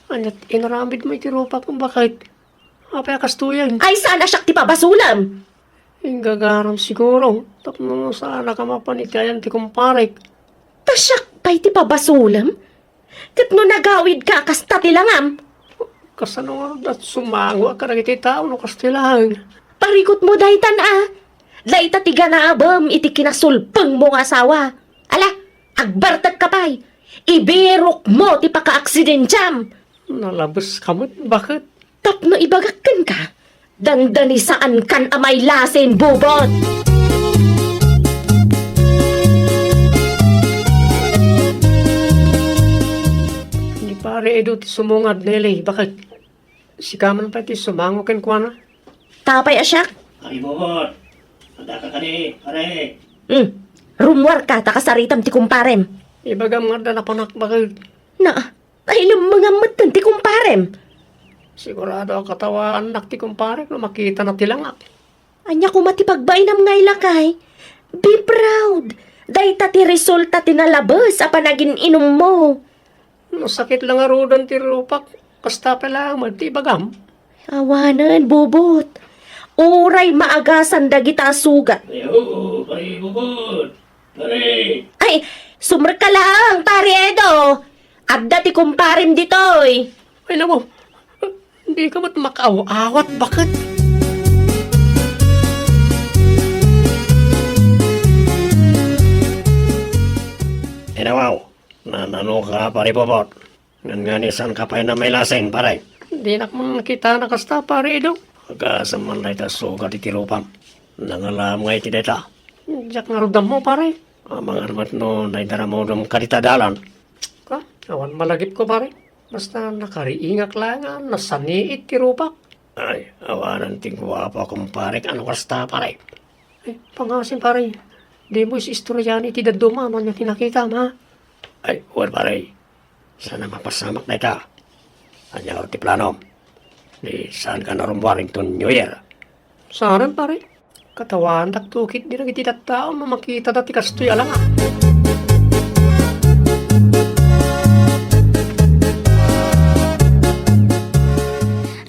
Ania ti inaramidmo iti rupak, baket? Apay a kastoyen? Ay, saan a siak ti pabasolem? Inggagaram siguro, tapno saanaka mapan iti ayan ti kumparek. Ta siak pay ti pabasolem? Ket no nagawidka a kasta ti langam? Kasano ngarud a sumangoak kadagiti tao no kasta laeng? Parikutmo daytan a. Dayta ti ganabem iti kinasulpengmo nga asawa. Ala, agbartekka pay. Ibirokmo ti pakaaksidentiam. Nalabeska met, baket. Tapno ibagak kenka, dandani saankan a mailasin, bubot! Ni Pare Edo ti sumungad, Nelly, baket? Sika man pay ti sumango kenkuana? Apay a siak? Ay, bubot! Adda ka kadi, pare? Hmm. Rummuarka, ta kasaritam ti kumparem. Ibagam nga adda napanak, baket. Na, Ay, lemmengam metten ti kumparem. Sigurado a katawaannak ti kumparek no makitana ti langak. Ania koma ti pagbainam nga ilakay? Be proud. Dayta ti resulta ti nalabes a panagin-inummo. No sakit la ngaruden ti rupak, kasta pay laeng met ti ibagam. Awanen, bubot. Uray maagasan dagita a sugat. Ay, oo, pare, bubot. Pare! Ay, sumrekka laeng, Pare Edo. Adda ti kumparem ditoy. Ay, nawaw. Dika met makaaw-awat, baket? Ay, nawaw. Nanano ka, Pare Bobot? Nganngan, saanka pay a mailasin, pare? Dinak man nakitana kasta, Pare Edo. Agasem man dayta sugat iti rupam. Nangalaam nga iti dayta. Diak ngarud ammo, pare. Amangan met no naidaramudem kadita dalan. Ka, awan malagipko, pare. Basta nakariingak laeng a nasaniit ti rupak. Ay, awanen ti guapo a kumparek a no kasta, pare. Ay, pangasim, pare. Dimo is-istorian iti dadduma no ania ti nakitam, ha? Ay, wen, pare. Saan a mapasamak dayta. Ania ngarud ti planom? Di saanka a rummuar inton New Year? Saanen, pare. Katawaandakto ketdi dagiti tattao no makitada ti kastoy a langak.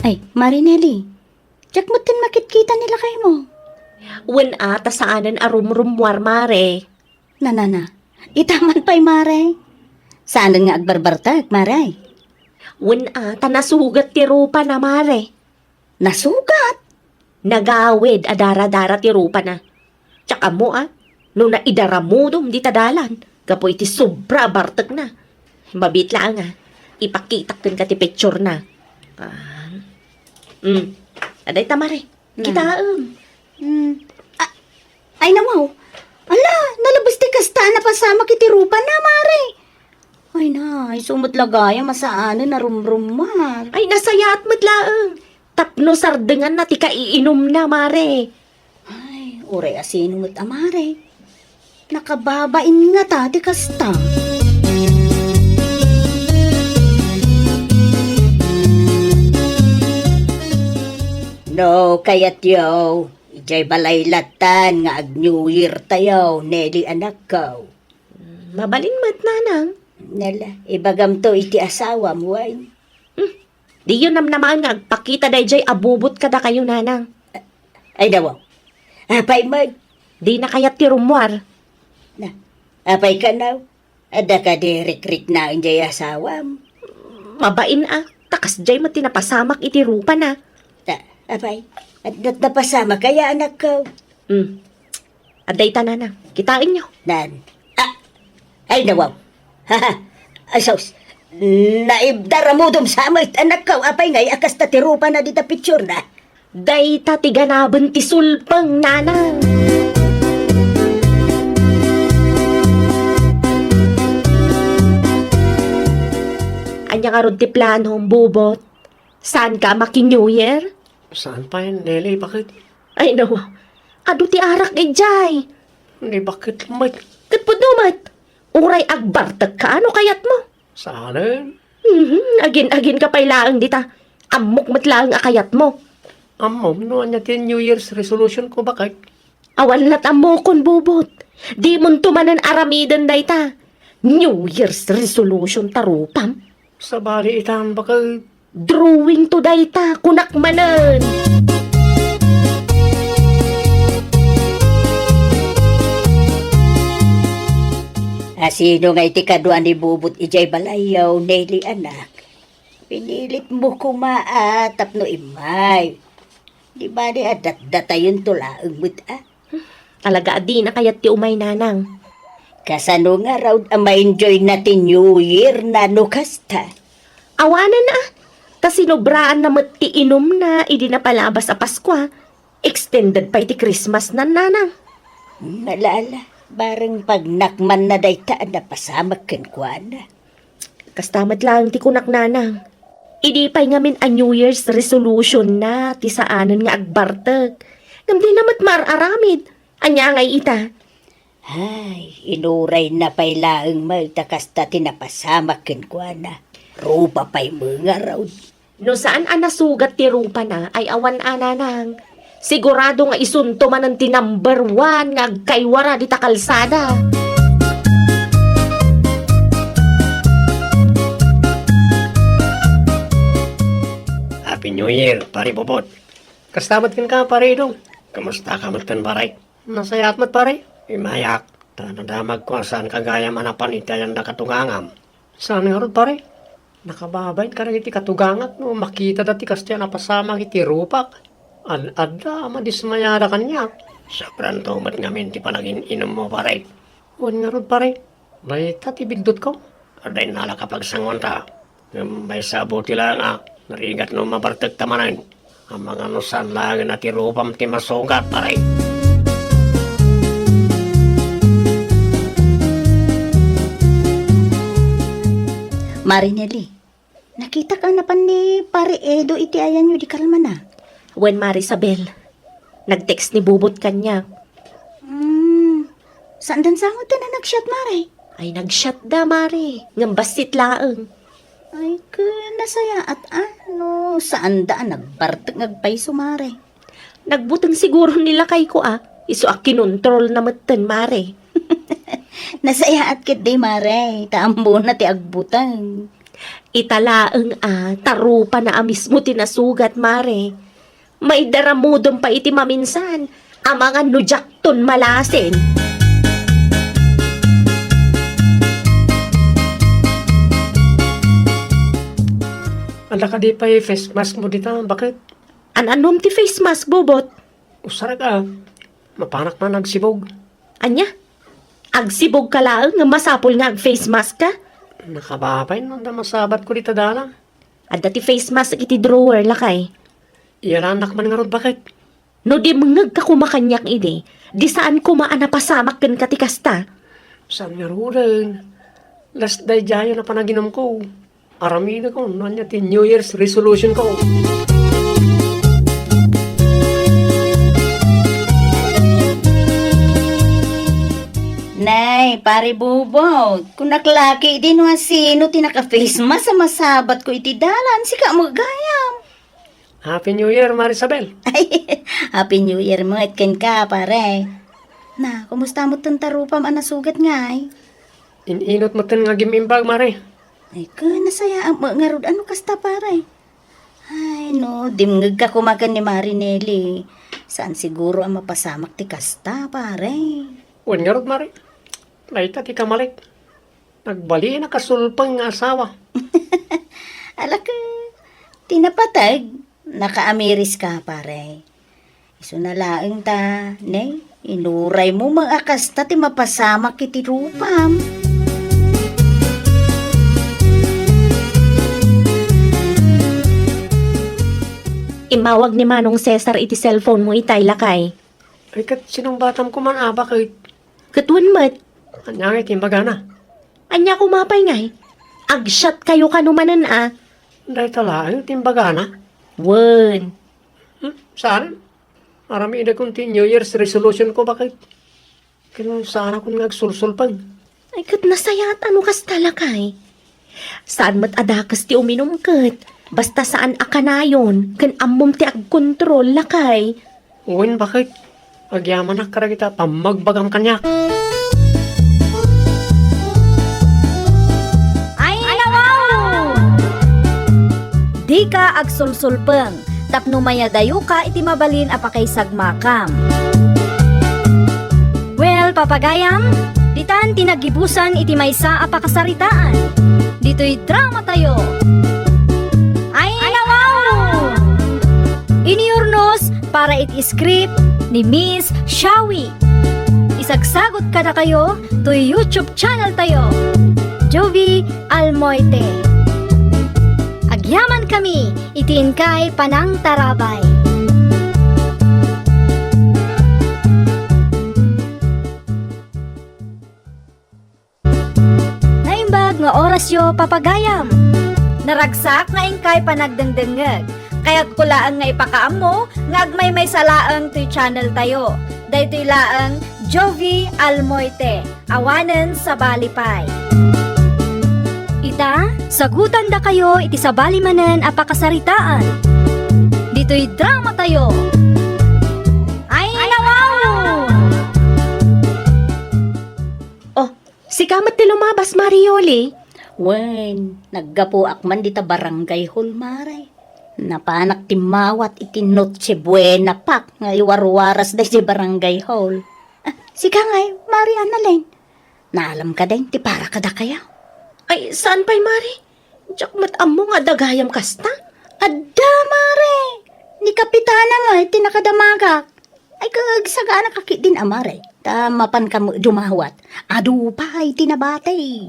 Ay, Mare Nelly, diak metten makitkita ni lakaymo. Wen a, ta saanen a rumrummuar, Mare. Nanana, ita man pay, Mare. Saanen nga agbarbartek, Mare. Wen a, ta nasugat ti rupana, Mare. Nasugat? Nagawid a daradara ti rupana. Diak ammo a no naidaramudom dita dalan gapu iti sobra a bartekna. Mabiit laeng a ipakitak kenka ti picturena. Ah. Mm. Adda ita, Mare. Na. Kitaem. Hmm. A-, ay, nawaw. Ala, nalabes ti kasta a napasamak iti rupana, Mare. Ay na, isu met la gayam a saanen a rumrummuar. Ay, nasayaat met laeng. Tapno sardenganna ti kaiinumna, Mare. Ay, uray a sino met a Mare. Nakababain ngata ti kasta. No kayatyo, idiay balay lattan nga ag-New Year tayo, Nelly anakko. Mabalin met, nanang. Nala, ibagamto iti asawam, wen. Hmm. Diyo namnamaen nga agpakita daydiay a bubot kadakayo, nanang. Ay, nawaw. Apay met? Dina kayat ti rummuar. Na, apay kano? Adda kadi rikriknaen diay asawam? Mabain a, ta kasdiay met ti napasamak iti rupana. Ta, apay, adda napasamak aya, anakko? Hmm. Adda ita, nanang. Kitaenyo. Nan. Ah, ay, nawaw. Asos, naibdaramudom sa met, anakkaw, apay ngay a kasta ti rupana dita picture na? Dayta ti ganaben ti sulpeng, nanang. Ania ngarud ti planom, Bubot? Saanka a maki-New Year? Saan pay, Nelly, baket? Ay, no. Adu ti arak idiay. Ni baket met. Ket pudno met. Uray agbartekka no kayatmo. Saan? Mhm, agin-aginka pay laeng dita. Ammok met laeng a kayatmo. Ammom no ania ti New Year's resolution ko, baket? Awan lat ammokon, Bubot. Dimonto manen aramiden dayta. New Year's resolution ta rupam. Sabali itan, baket. Drawing to dayta, kunak manen. A, sino ngay ti kadua ni Bubot idiay balayyo, Nelly, anak? Pinilitmo koma a tapno immay. Di bali a datdatayonto laeng met a. Talaga a dina kayat ti umay, nanang. Kasano ngarud a ma-enjoyna ti New Year na no kasta? Awanen a. Ta sinobraanna met ti inumna idi napalabas a Paskua. Extended pay ti Christmas na, nanang. Hmm, ala, ala. Bareng pagnakmanna dayta a napasamak kenkuana. Kasta met laeng ti kunak, nanang. Idi pay ngamin a New Year's resolution na ti saanen nga agbartek. Ngem dina met mar-aramid. Ania ngay ita? Ay, inurayna pay laeng met a kasta ti napasamak kenkuana. Rupa pay met ngarud. No saan a nasugat ti rupana ay awan a, nanang. Sigurado nga isunto manen ti number one nga agkaywara dita kalsada. Happy New Year, Pare Bobot. Kasta met kenka, Pare Idong. Kumusta ka met ken, Pare? Nasayaat met, Pare. Immayak, ta nadamagko a saanka gayam a napan iti ayanda katugangam. Saan ngarud, Pare? Nakababain kadagiti katugangak no makitada ti kasdiay a napasamak iti rupak. Ad-adda a madismayada kaniak. Sobranto met ngamin ti panagin-inummo, Pare. Wen ngarud, Pare. Dayta ti biddutko. Adda innalak a pagsangoanta. Ngem maysa a buti laeng a narigat no mabartekta manen. Amangan no saan laengen a ti rupam ti masugat, Pare. Mare Nelly, nakitak a napan ni Pare Edo iti ayanyo idi kalmana. Wen, Mare Isabel. Nag-text ni Bubot kaniak. Hmm, saanda sangoten a nag-chat, Mare? Ay, nag-chat da, Mare. Ngem bassit laeng. Ay, ket nasayaat a no saanda a nagbartek nga agpayso, Mare. Nagbuteng siguro ni lakayko a. Isu a kinontrolna metten, Mare. Nasayaat ketdi, Mare. Ta ammona ti agbuteng. Ita laeng a, ta rupana a mismo ti nasugat, Mare. Maidaramudom pay iti maminsan, amangan no diakton malasin. Adda kadi pay face mask mo dita, baket? An-anom ti face mask, Bobot? Usarag a, mapanak man agsibog. Ania? Agsibog ka laeng nga masapul nga ag-face mask ka? Nakababay no adda masabat ko dita dalan. Adda ti face mask iti drawer, lakay. Iyalannak man ngarud, baket? No dimngegka koma kaniak idi, di saan koma a napasamak kenka ti kasta. Saan ngaruden? Last daydiayen a panaginumko. Aramidek no ania ti New Year's resolution ko. Nay, Pare Bubot, kunak laki idi no asino ti naka-face mask a masabat ko iti dalan, sika met gayam. Happy New Year, Mare Isabel. Ay, Happy New Year met kenka, pare. Na, kumusta met ta rupam a nasugat ngay? In-inut met nga agim-imbag, Mare. Ay, ka, nasayaat met ngarud a no kasta, pare. Ay, no, dimngegka koma ken ni Mare Nelly. Saan siguro a mapasamak ti kasta, pare. Wen ngarud, Mare. Dayta ti kamalik. Nagbalin a kasulpeng nga asawa. Alaka, ti napateg, nakaamiris ka, pare. Isuna laeng ta, ne? Inuraymo met a kasta ti mapasamak iti rupam. Immawag ni Manong Cesar iti cellphone mo itay, lakay. Ay, ket sinungbatam koma a baket. Ket wen met. Ania ngay ti imbagana? Ania koma pay ngay? Agsiatkayo kano manen a. Dayta laeng ti imbagana? Wen. Hmm, saan? Aramidekon ti New Year's resolution ko, baket. Ken saanakon nga agsulsulpeng. Ay, ket nasayaat a no kasta, lakay. Saan met a dakes ti uminum ket. Basta saan a kanayon, ken ammom ti agkontrol, lakay. Wen, baket. Agyamanak kadagita pammagbagam kaniak. Ay, nawaw! Dika agsulsulpeng tapno mayadayoka iti mabalin a pakaisagmakam. Well, papagayam, ditan ti naggibusan iti maysa a pakasaritaan. Ditoy drama tayo. Ay, nawaw! Iniurnos para iti script ni Miss Shawi. Isagsagot kadakayo toy YouTube channel tayo, Jovi Almoite. Agyaman kami iti inkay panangtarabay. Naimbag nga orasyo, papagayam. Naragsak nga inkay panagdengdengngeg. Kayatko laeng nga ipakaammo nga agmaymaysa laeng toy channel tayo. Daytoy laeng Jovi Almoite, awanen sabali pay. Ita, sagutandakayo iti sabali manen a pakasaritaan. Ditoy drama tayo. Ay, nawaw! Oh, sika met ti lumabas, Mari Yoli? Wen, naggapuak man dita barangay hall, Mare. Napanak timmawat iti Noche Buena Pack nga iwarwaras daydiay barangay hall. Ah, sika ngay, Mari Annalyn. Naalam ka dayn ti para kadakayo? Ay, saan pay, Mari? Diak met ammo nga adda gayam kasta. Adda, Mare. Ni Kapitana met ti nakadamagak. Ay, kagsagaana ka ketdin a, Mare. Ta mapanka met dumawat. Adu pay ti nabati.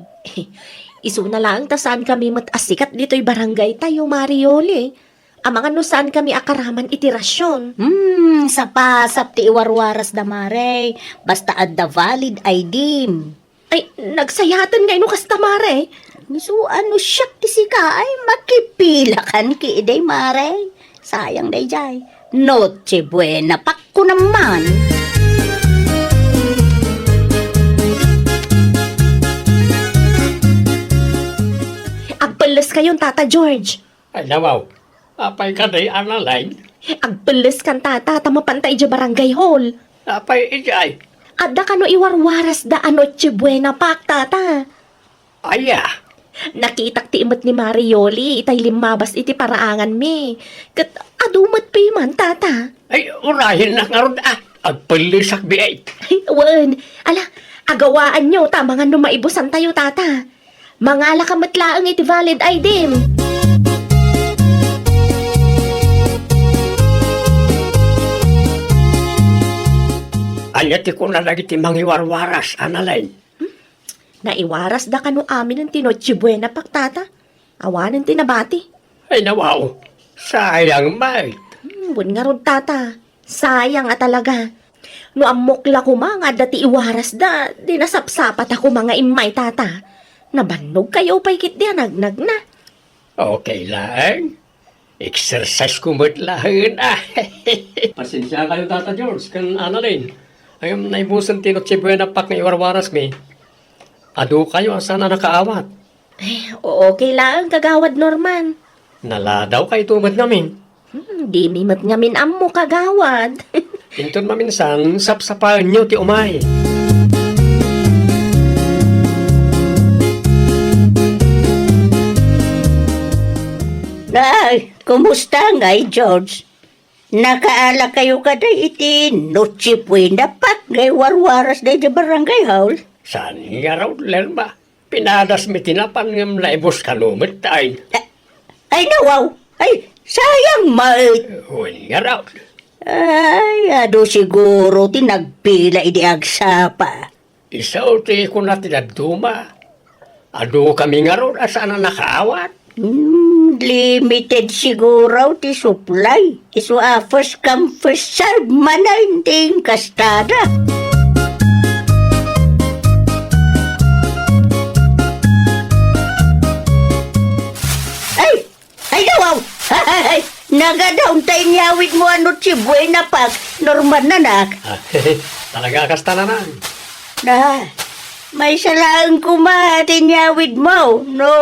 Isuna laeng ta saankami met a sikat ditoy barangay tayo, Mari Yoli. Amangan no saankami a karaman iti rasion. Hmm, sapasap ti iwarwarasda, Mare. Basta adda valid I D-m. Ay, nagsayaten ngay no kasta, Mare. Isu a no siak ti sika, ay, makipilakan ketdi, Mare. Sayang daydiay. Noche Buena Pack ko naman. Agpelles kayon, Tata George. Ay, nawaw. Apay kadi, Annalyn? Agpelles kan, Tata, ta mapanta idiay barangay hall. Apay idiay? Adda kano iwarwarasda a Noche Buena Pack, Tata. Aya? Nakitak ti imet ni Mari Yoli itay limmabas iti paraanganmi. Ket adu met pay man, Tata. Ay, urayennak ngarud a. Agpellesak biit. Ay, wen. Ala, agawaanyo ta amangan no maibusantayo, Tata. Mangalaka met laeng iti valid I D-m. Ania ti kuna dagiti mangiwarwaras, Annalyn? Hmm? Naiwarasda kano aminen ti Noche Buena Pack, Tata. Awanen ti nabati. Ay, nawaw. Sayang met. Hmm, wen ngarud, Tata. Sayang a talaga. No ammok la koma nga adda ti iwarasda, di nasapsapat a koma nga immay, Tata. Nabannogkayo pay ketdi a nagnagna. Okay laeng. Exercise ko met laeng, a. Pasensiakayo, Tata George, ken Annalyn. Ngem naibusen ti Noche Buena Pack nga iwarwarasmi. Adukayo a saan a nakaawat. Ay, o-, okay laeng, Kagawad Norman. Naladawkayto met ngamin. Hmm, dimi met ngamin ammo, Kagawad. Inton maminsan, sapsapaenyo ti umay. Ay, kumusta ngay, George? Nakaalakayo kadi iti Noche Buena Pack nga iwarwaras daydiay barangay hall? Saan ngarud, Lerma? Pinadasmi ti napan ngem naibus kano met, ay. A-, ay, nawaw! Ay, sayang met! Wen ngarud. Ay, adu siguro ti nagpila idi agsapa. Isu ti kuna ti dadduma. Adu kami ngarud a saan a nakaawat. Hmm, limited siguro ti supply. Isu a first come, first serve manen ti inkastada. Ay! Ay, dawaw! Ay, nagadaw ta inyawidmo a Noche Buena Pack, Norman, anak. Ah, talaga, kasta, Nanang. Na, maysa laeng koma ti inyawidmo, no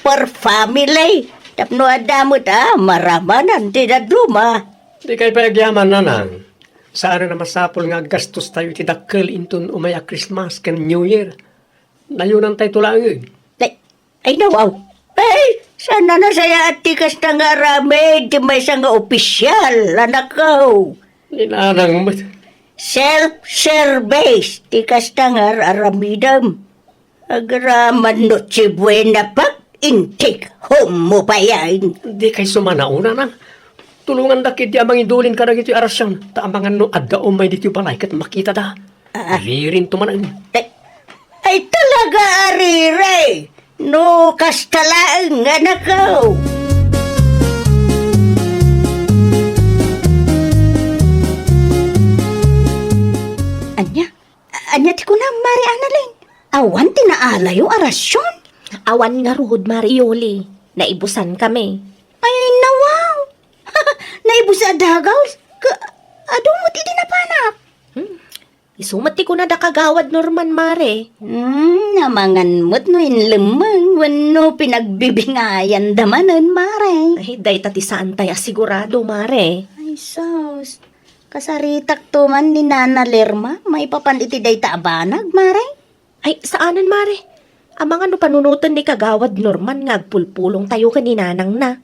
per family. Tapno adda met a maramanan ti dadduma. Dikay pay agyaman, Nanang. Saan a masapul nga aggastostayo iti dakkel inton umay a Christmas ken New Year. Nayonantayto laengen. Ay, ay, nawaw. Ay, saan a nasayaat ti kasta nga aramid ti maysa nga opisial, anakko? Ni Nanang met. Self-service ti kasta nga ar-aramidem. Agraman Noche Buena Pack, intake home mo pay. Dikay sumanaw, Nanang. Tulongandak idi a mangidulin kadagitoy a rasion, ta amangan no adda umay ditoy balay ket makitada. Ah. Ririnto manen. Ay, ay, talaga, arire! No kasta laeng, anakko! Ania? Ania ti kunam, Mari Annalyn? Awan ti naalayo a rasion? Awan ngarud, Mari Yoli. Naibusan kami. Ay, nawaw! Naibus a dagaw? Ka, adu met idi napanak? Hmm. Isu met ti kuna da Kagawad Norman, Mare. Hmm, amangan met no inlemmeng wenno pinagbibingayanda manen, Mare. Ay, dayta ti saantay a sigurado, Mare. Ay, sus. Kasaritakto man ni Nana Lerma maipapan iti dayta a banag, Mare. Ay, saanen, Mare. Amangan no panunoten ni Kagawad Norman nga agpulpulongtayo ken ni nanangna.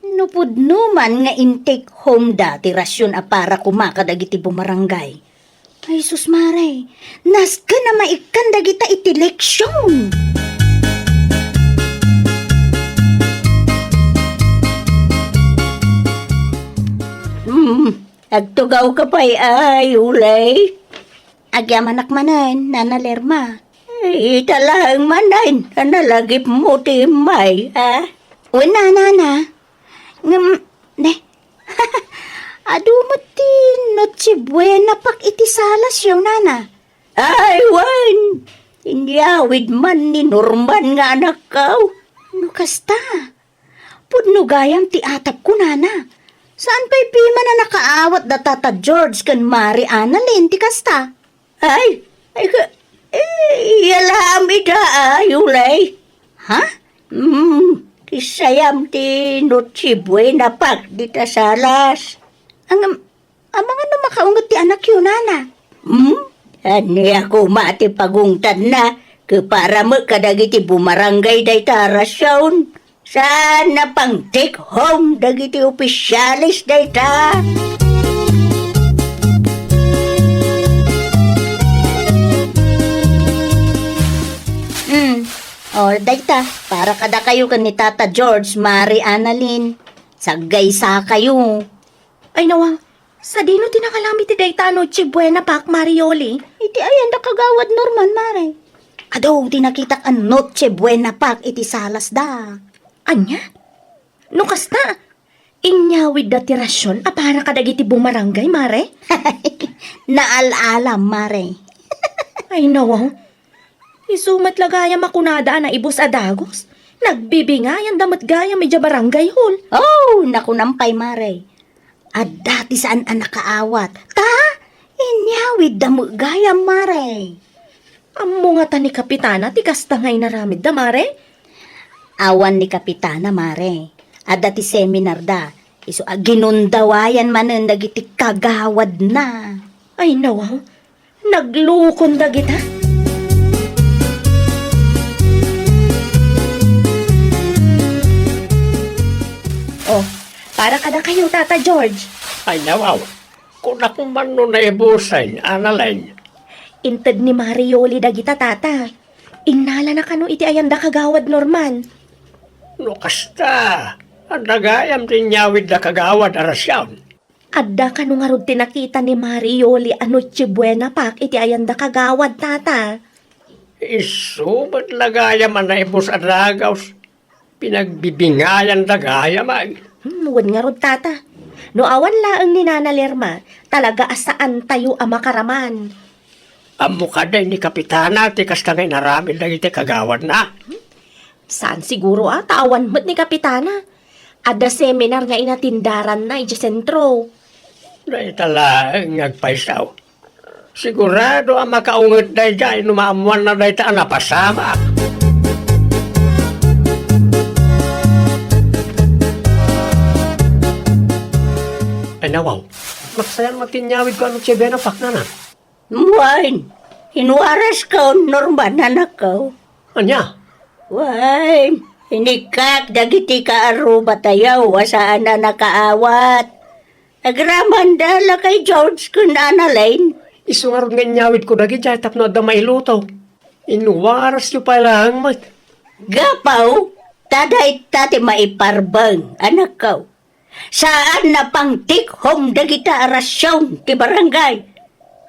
No pudno man nga intake home da ti rasion a para koma kadagiti bumarangay. Ay, sus, Mare, nasken a maikkan dagita iti leksion. Hmm, agtugawka pay, ay, ulay. Agyamanak manen, Nana Lerma. Ay, ita laeng manen a nalagipmo ti immay, ha? Wen, Nana. Ngem, ne, adu met ti Noche Buena Pack iti salasyo, Nana. Ay, wen! Inyawid man ni Norman nga anakko. No kasta, pudno gayam ti atapko, Nana. Saan pay piman a nakaawat da Tata George ken Mari Annalyn ti kasta? Ay, ay, ka, eh, iya laam ida, ay, ulay. Ha? Hmm, kisayam ti Noche Buena Pack dita salas. Ang, amangan no makaunget ti anakyo, Nana. Hmm? Ania koma ti pagungtanna? Ket para met kadagiti bumarangay dayta a rasion. Saan a pang-take home dagiti opisyales dayta? Hmm. O, dayta, para kadakayo ken ni Tata George, Mari Annalyn. Saggaysakayo. Ay, nawa, sadino ti nakalam iti dayta a Noche Buena Pack, Mari Yoli? Iti ayan da Kagawad Norman, Mare. Adu ti nakitak a Noche Buena Pack iti salasda. Ania? No kasta, inyawidda ti rasion a para kadagiti bumarangay, Mare? Naal-alam, Mare. Ay, nawa. Isu met la gayam a kunada a naibus a dagus. Nagbibingayanda met gayam idiay barangay hall. Oh, nakunam pay, Mare. Adda ti saan a nakaawat. Ta, inyawidda met gayam, Mare. Ammo ngata ni Kapitana ti kasta nga inaramidda, Mare? Awan ni Kapitana, Mare. Adda ti seminarda. Isu a ginundawayan manen dagiti kagawadna. Ay, nawa. Naglukon dagita? Oh, para kadakayo, Tata George. Ay, nawaw. Kunak man no naibusen, Annalyn. Inted ni Mari Yoli dagita, Tata. Innalana kano iti ayanda Kagawad Norman. No kasta, adda gayam ti inyawidda Kagawad a rasion. Adda kano ngarud ti nakita ni Mari Yoli a Noche Buena Pak iti ayanda kagawad, Tata? Isu met la gayam a naibus a dagaws. Pinagbibingayanda gayam, ay. Hmm, wen ngarud, Tata. No awan laeng ni Nana Lerma, talaga a saantayo a makaraman. Ammo kadi ni Kapitana ti kasta nga inaramid dagiti kagawadna? Saan siguro a, ta awan met ni Kapitana. Adda seminar nga inatindaranna idiay sentro. Dayta laeng nga agpayso. Sigurado a makaunget daydiay no maammoanna dayta a napasamak. Ay, nawaw. Nagsayang na ti inyawidko a Noche Buena Pak, Nana. Wen, inwarasko, Norman, anakko. Ania? Wen, inikkak dagiti kaarrubatayo a saan a nakaawat. Agramanda la kay George ken Annalyn. Isu ngarud nga inyawidko dagidiay tapno adda mailuto. Inwarasyo pay laeng met. Gapu ta dayta ti maiparbeng, anakko. Saan a pangtik-om dagita a rasion ti barangay.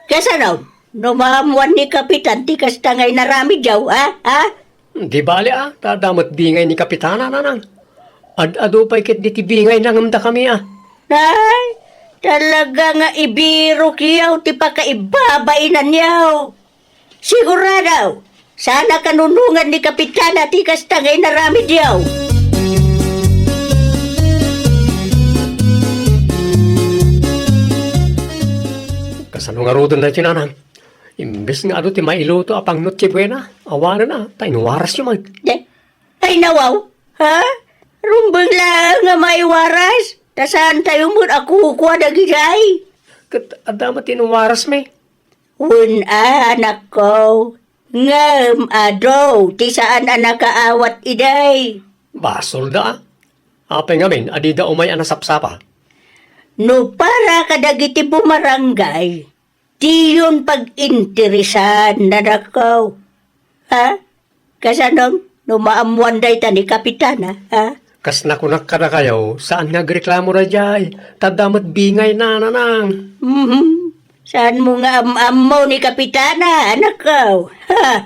Kasano, no maammoan ni Kapitan ti kasta nga inaramidyo, ha? Ha? Di bale, a, ta adda met bingay ni Kapitana, Nanang. Ad-adu pay ketdi ti bingayna ngem dakami, a. Ay, talaga nga ibirokyo ti pakaibabainanyo. Sigurado, saan a kanunongan ni Kapitana ti kasta nga inaramidyo. Kasano ngaruden daytoy, Nanang? Imbes nga adu ti mailuto a pang Noche Buena, awanen a, ta inwarasyo met. De, ay, nawaw, ha? Rumbeng laeng nga maiwaras, ta saantayo met a kukua dagidiay. Ket adda met ti inwarasmi. Wen a, anakko, ngem adu ti saan a nakaawat idiay. Basolda, a. Apay ngamin a dida umay a nasapsapa? No para kadagiti bumarangay, diyon pag-interesan, anakko. Ha? Kasano, no maammoan dayta ni Kapitana, ha? Kas nakunak kadakayo, saan nga agreklamo daydiay, ta adda met bingayna, Nanang. Mhm. Saanmo nga am-ammo ni Kapitana, anakko? Ha?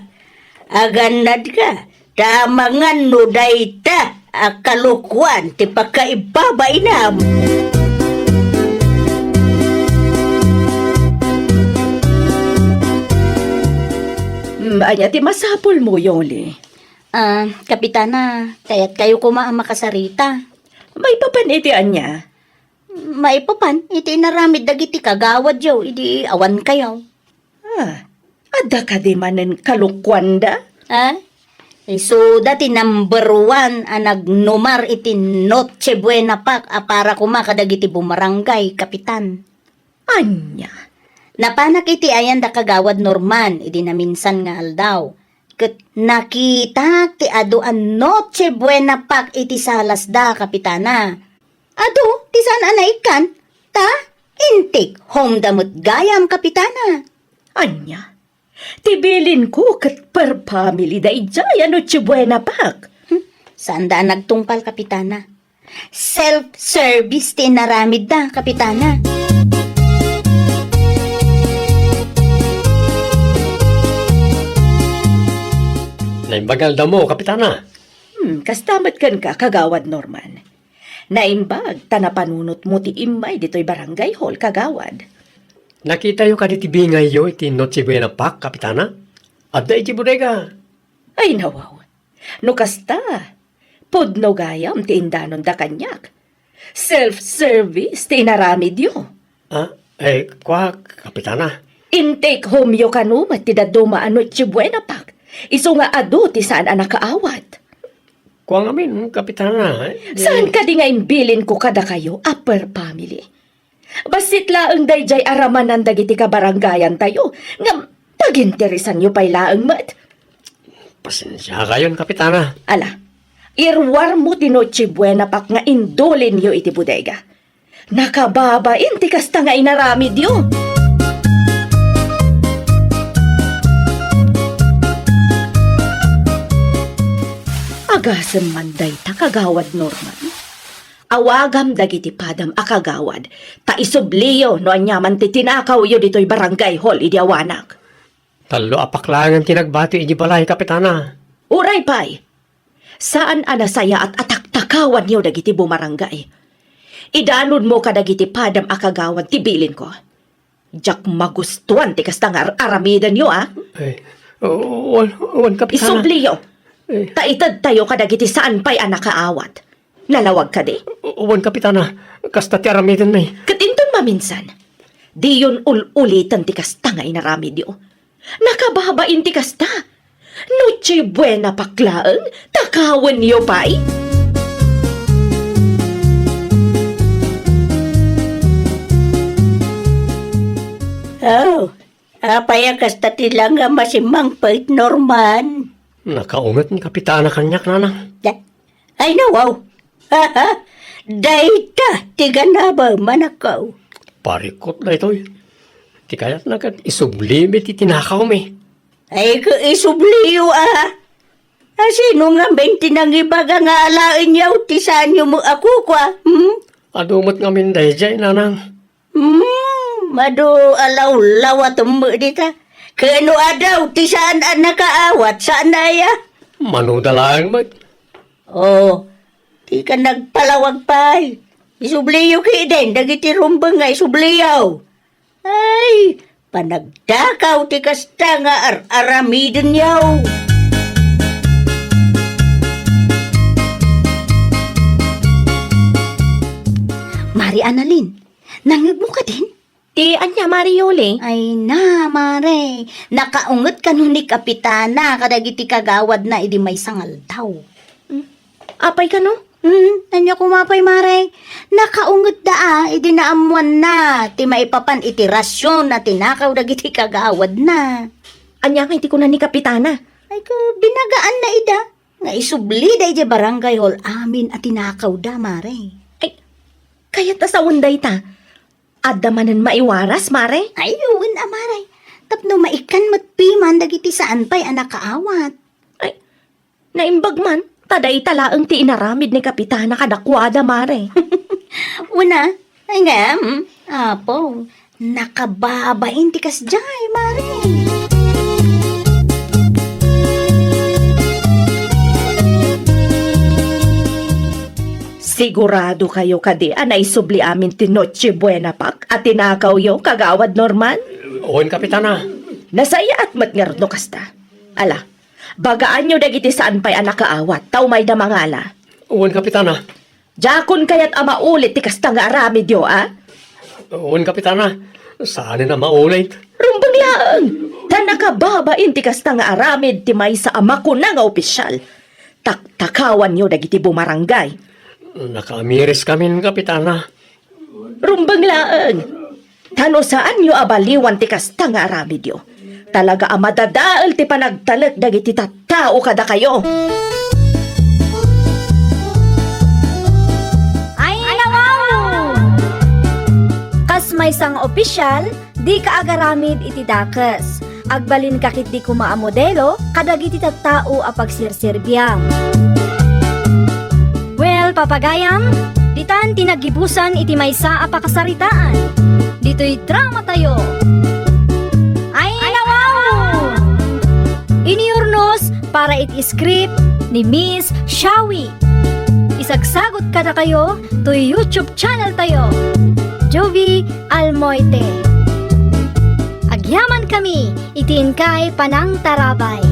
Agannadka, ta amangan no dayta a kalokuan ti pakaibabainam. Mm, ania ti masapulmo, Yoli? Ah, Kapitana, kayatkayo koma a makasarita. Maipapan iti ania? Maipapan iti inaramid dagiti kagawadyo idi awankayo. Ah, adda kadi manen kalokuanda? Ah, isuda ti number one a nagnumar iti Noche Buena Pak a para koma kadagiti bumarangay, Kapitan. Ania? Napanak iti ayan da Kagawad Norman idi naminsan nga aldaw. Ket nakitak ti adu a Noche Buena Pak iti salasda, Kapitana. Adu ti saan a naikkan, ta intik home da met gayam, Kapitana. Ania? Ti bilinko ket per family daydiay a Noche Buena Pak. Hmm, saanda a nagtungpal, Kapitana. Self-service ti inaramidda, Kapitana. Naimbag nga aldawmo, Kapitana. Hmm, kasta met kenka, Kagawad Norman. Naimbag ta napanunotmo ti immay ditoy barangay hall, Kagawad. Nakitayo kadi ti bingayyo iti Noche Buena Pak, Kapitana? Adda iti bodega. Ay, nawaw. No kasta, pudno gayam ti indanonda kaniak. Self-service ti inaramidyo. Ah, eh, kua, Kapitana. In-take home yo kano met ti dadduma a Noche Buena Pak. Isu nga adu ti saan a nakaawat. Kua ngamin, Kapitana, eh. Saan kadi nga imbilinko kadakayo a per family? Bassit laeng daydiay a ramanan dagiti kabarangayantayo, ngem paginteresanyo pay laeng met. Pasensiakayon, Kapitana. Ala, iruarmo ti Noche Buena Pak nga indulinyo iti bodega. Nakababain ti kasta nga inaramidyo. Agasem man dayta, Kagawad Norman. Awagam dagiti padam a kagawad, ta isubliyo no aniaman ti tinakawyo ditoy barangay hall idi awanak. Tallo a paklaengen ti nagbati iti balay, Kapitana. Uray pay, saan a nasayaat a taktakawanyo dagiti bumarangay. Idanonmo kadagiti padam a kagawad ti bilinko. Diak magustuan ti kasta nga ar-aramidenyo, a. Ay, wan, wan, Kapitana. Isubliyo. Eh. Ta itedtayo kadagiti saan pay a nakaawat. Nalawag kadi? Wan, Kapitana. Kasta ti aramidenmi. Ket inton maminsan, diyon ul-uliten ti kasta nga inaramidyo. Nakababain ti kasta. Noche Buena Pak laeng, takawenyo pay? Oh, apay a kasta ti langam a simmangpet, Norman? Nakaunget ni Kapitana kaniak, Nanang. Da-, ay, nawaw. Dayta ti ganabem, anakko. Parikot daytoy. Ti kayatna ket isublimi ti tinakawmi. Ay, ket isubliyo, a. A, sino ngamin ti nangibaga nga alaenyo ti saanyo met a kukua, hmm? Adu met ngamin daydiay, Nanang. Hmm, adu a lawlawatem met dita. Ket no adu ti saan a nakaawat, saan aya? Mano da laeng met. Oh, dika nagpalawag pay. Isubliyo ketdin dagiti rumbeng nga isubliyo. Ay, panagtakaw ti kasta nga ar-aramidenyo. Mari Annalyn, nangngegmo kadin? Ti ania, Mari Yuli? Ay na, Mare. Nakaunget kano ni Kapitana kadagiti kagawadna idi maysa nga aldaw. Hmm. Apay kano? Hmm, ania koma pay, Mare? Nakaungetda a idi naammoanna ti maipapan iti rasion a tinakaw dagiti kagawadna. Ania ngay ti kuna ni Kapitana? Ay, ket binagaanna ida nga isublida idiay barangay hall amin a tinakawda, Mare. Ay, kayat a sawen dayta. Adda manen maiwaras, Mare? Ay, wen a, Mare. Tapno maikkan met piman dagiti saan pay a nakaawat. Ay, naimbag man, ta dayta laeng ti inaramid ni Kapitana kadakuada, Mare. Wen a, ay ngem, Apo, nakababain ti kasdiay, Mare. Sigurado kayo kadi a naisubli amin ti Noche Buena Pak a tinakawyo, Kagawad Norman? Wen, Kapitana. Nasayaat met ngarud no kasta. Ala, bagaanyo dagiti saan pay a nakaawat, ta umayda mangala. Wen, Kapitana. Diakon kayat a maulit ti kasta nga aramidyo, a? Wen, Kapitana. Saanen a maulit. Rumbeng laeng! Ta nakababain ti kasta nga aramid ti maysa a makuna nga opisyal. Taktakawanyo dagiti bumarangay. Nakaamiris kamin, Kapitana. Rumbeng laeng! Ta no saanyo a baliwan ti kasta nga aramidyo, talaga a madadael ti panagtalek dagiti tattao kadakayo. Ay, nawaw! Kas maysa nga opisyal, dika agaramid iti dakes. Agbalinka ketdi koma a modelo kadagiti tattao a pagserserbiam. Well, papagayam, ditan ti naggibusan iti maysa a pakasaritaan. Ditoy dramatayo. Ay, nawaw! Iniurnos para iti script ni Miss Shawi. Isagsagot kadakayo toy YouTube channel tayo, Jovie Almoite. Agyaman kami iti inkay panangtarabay.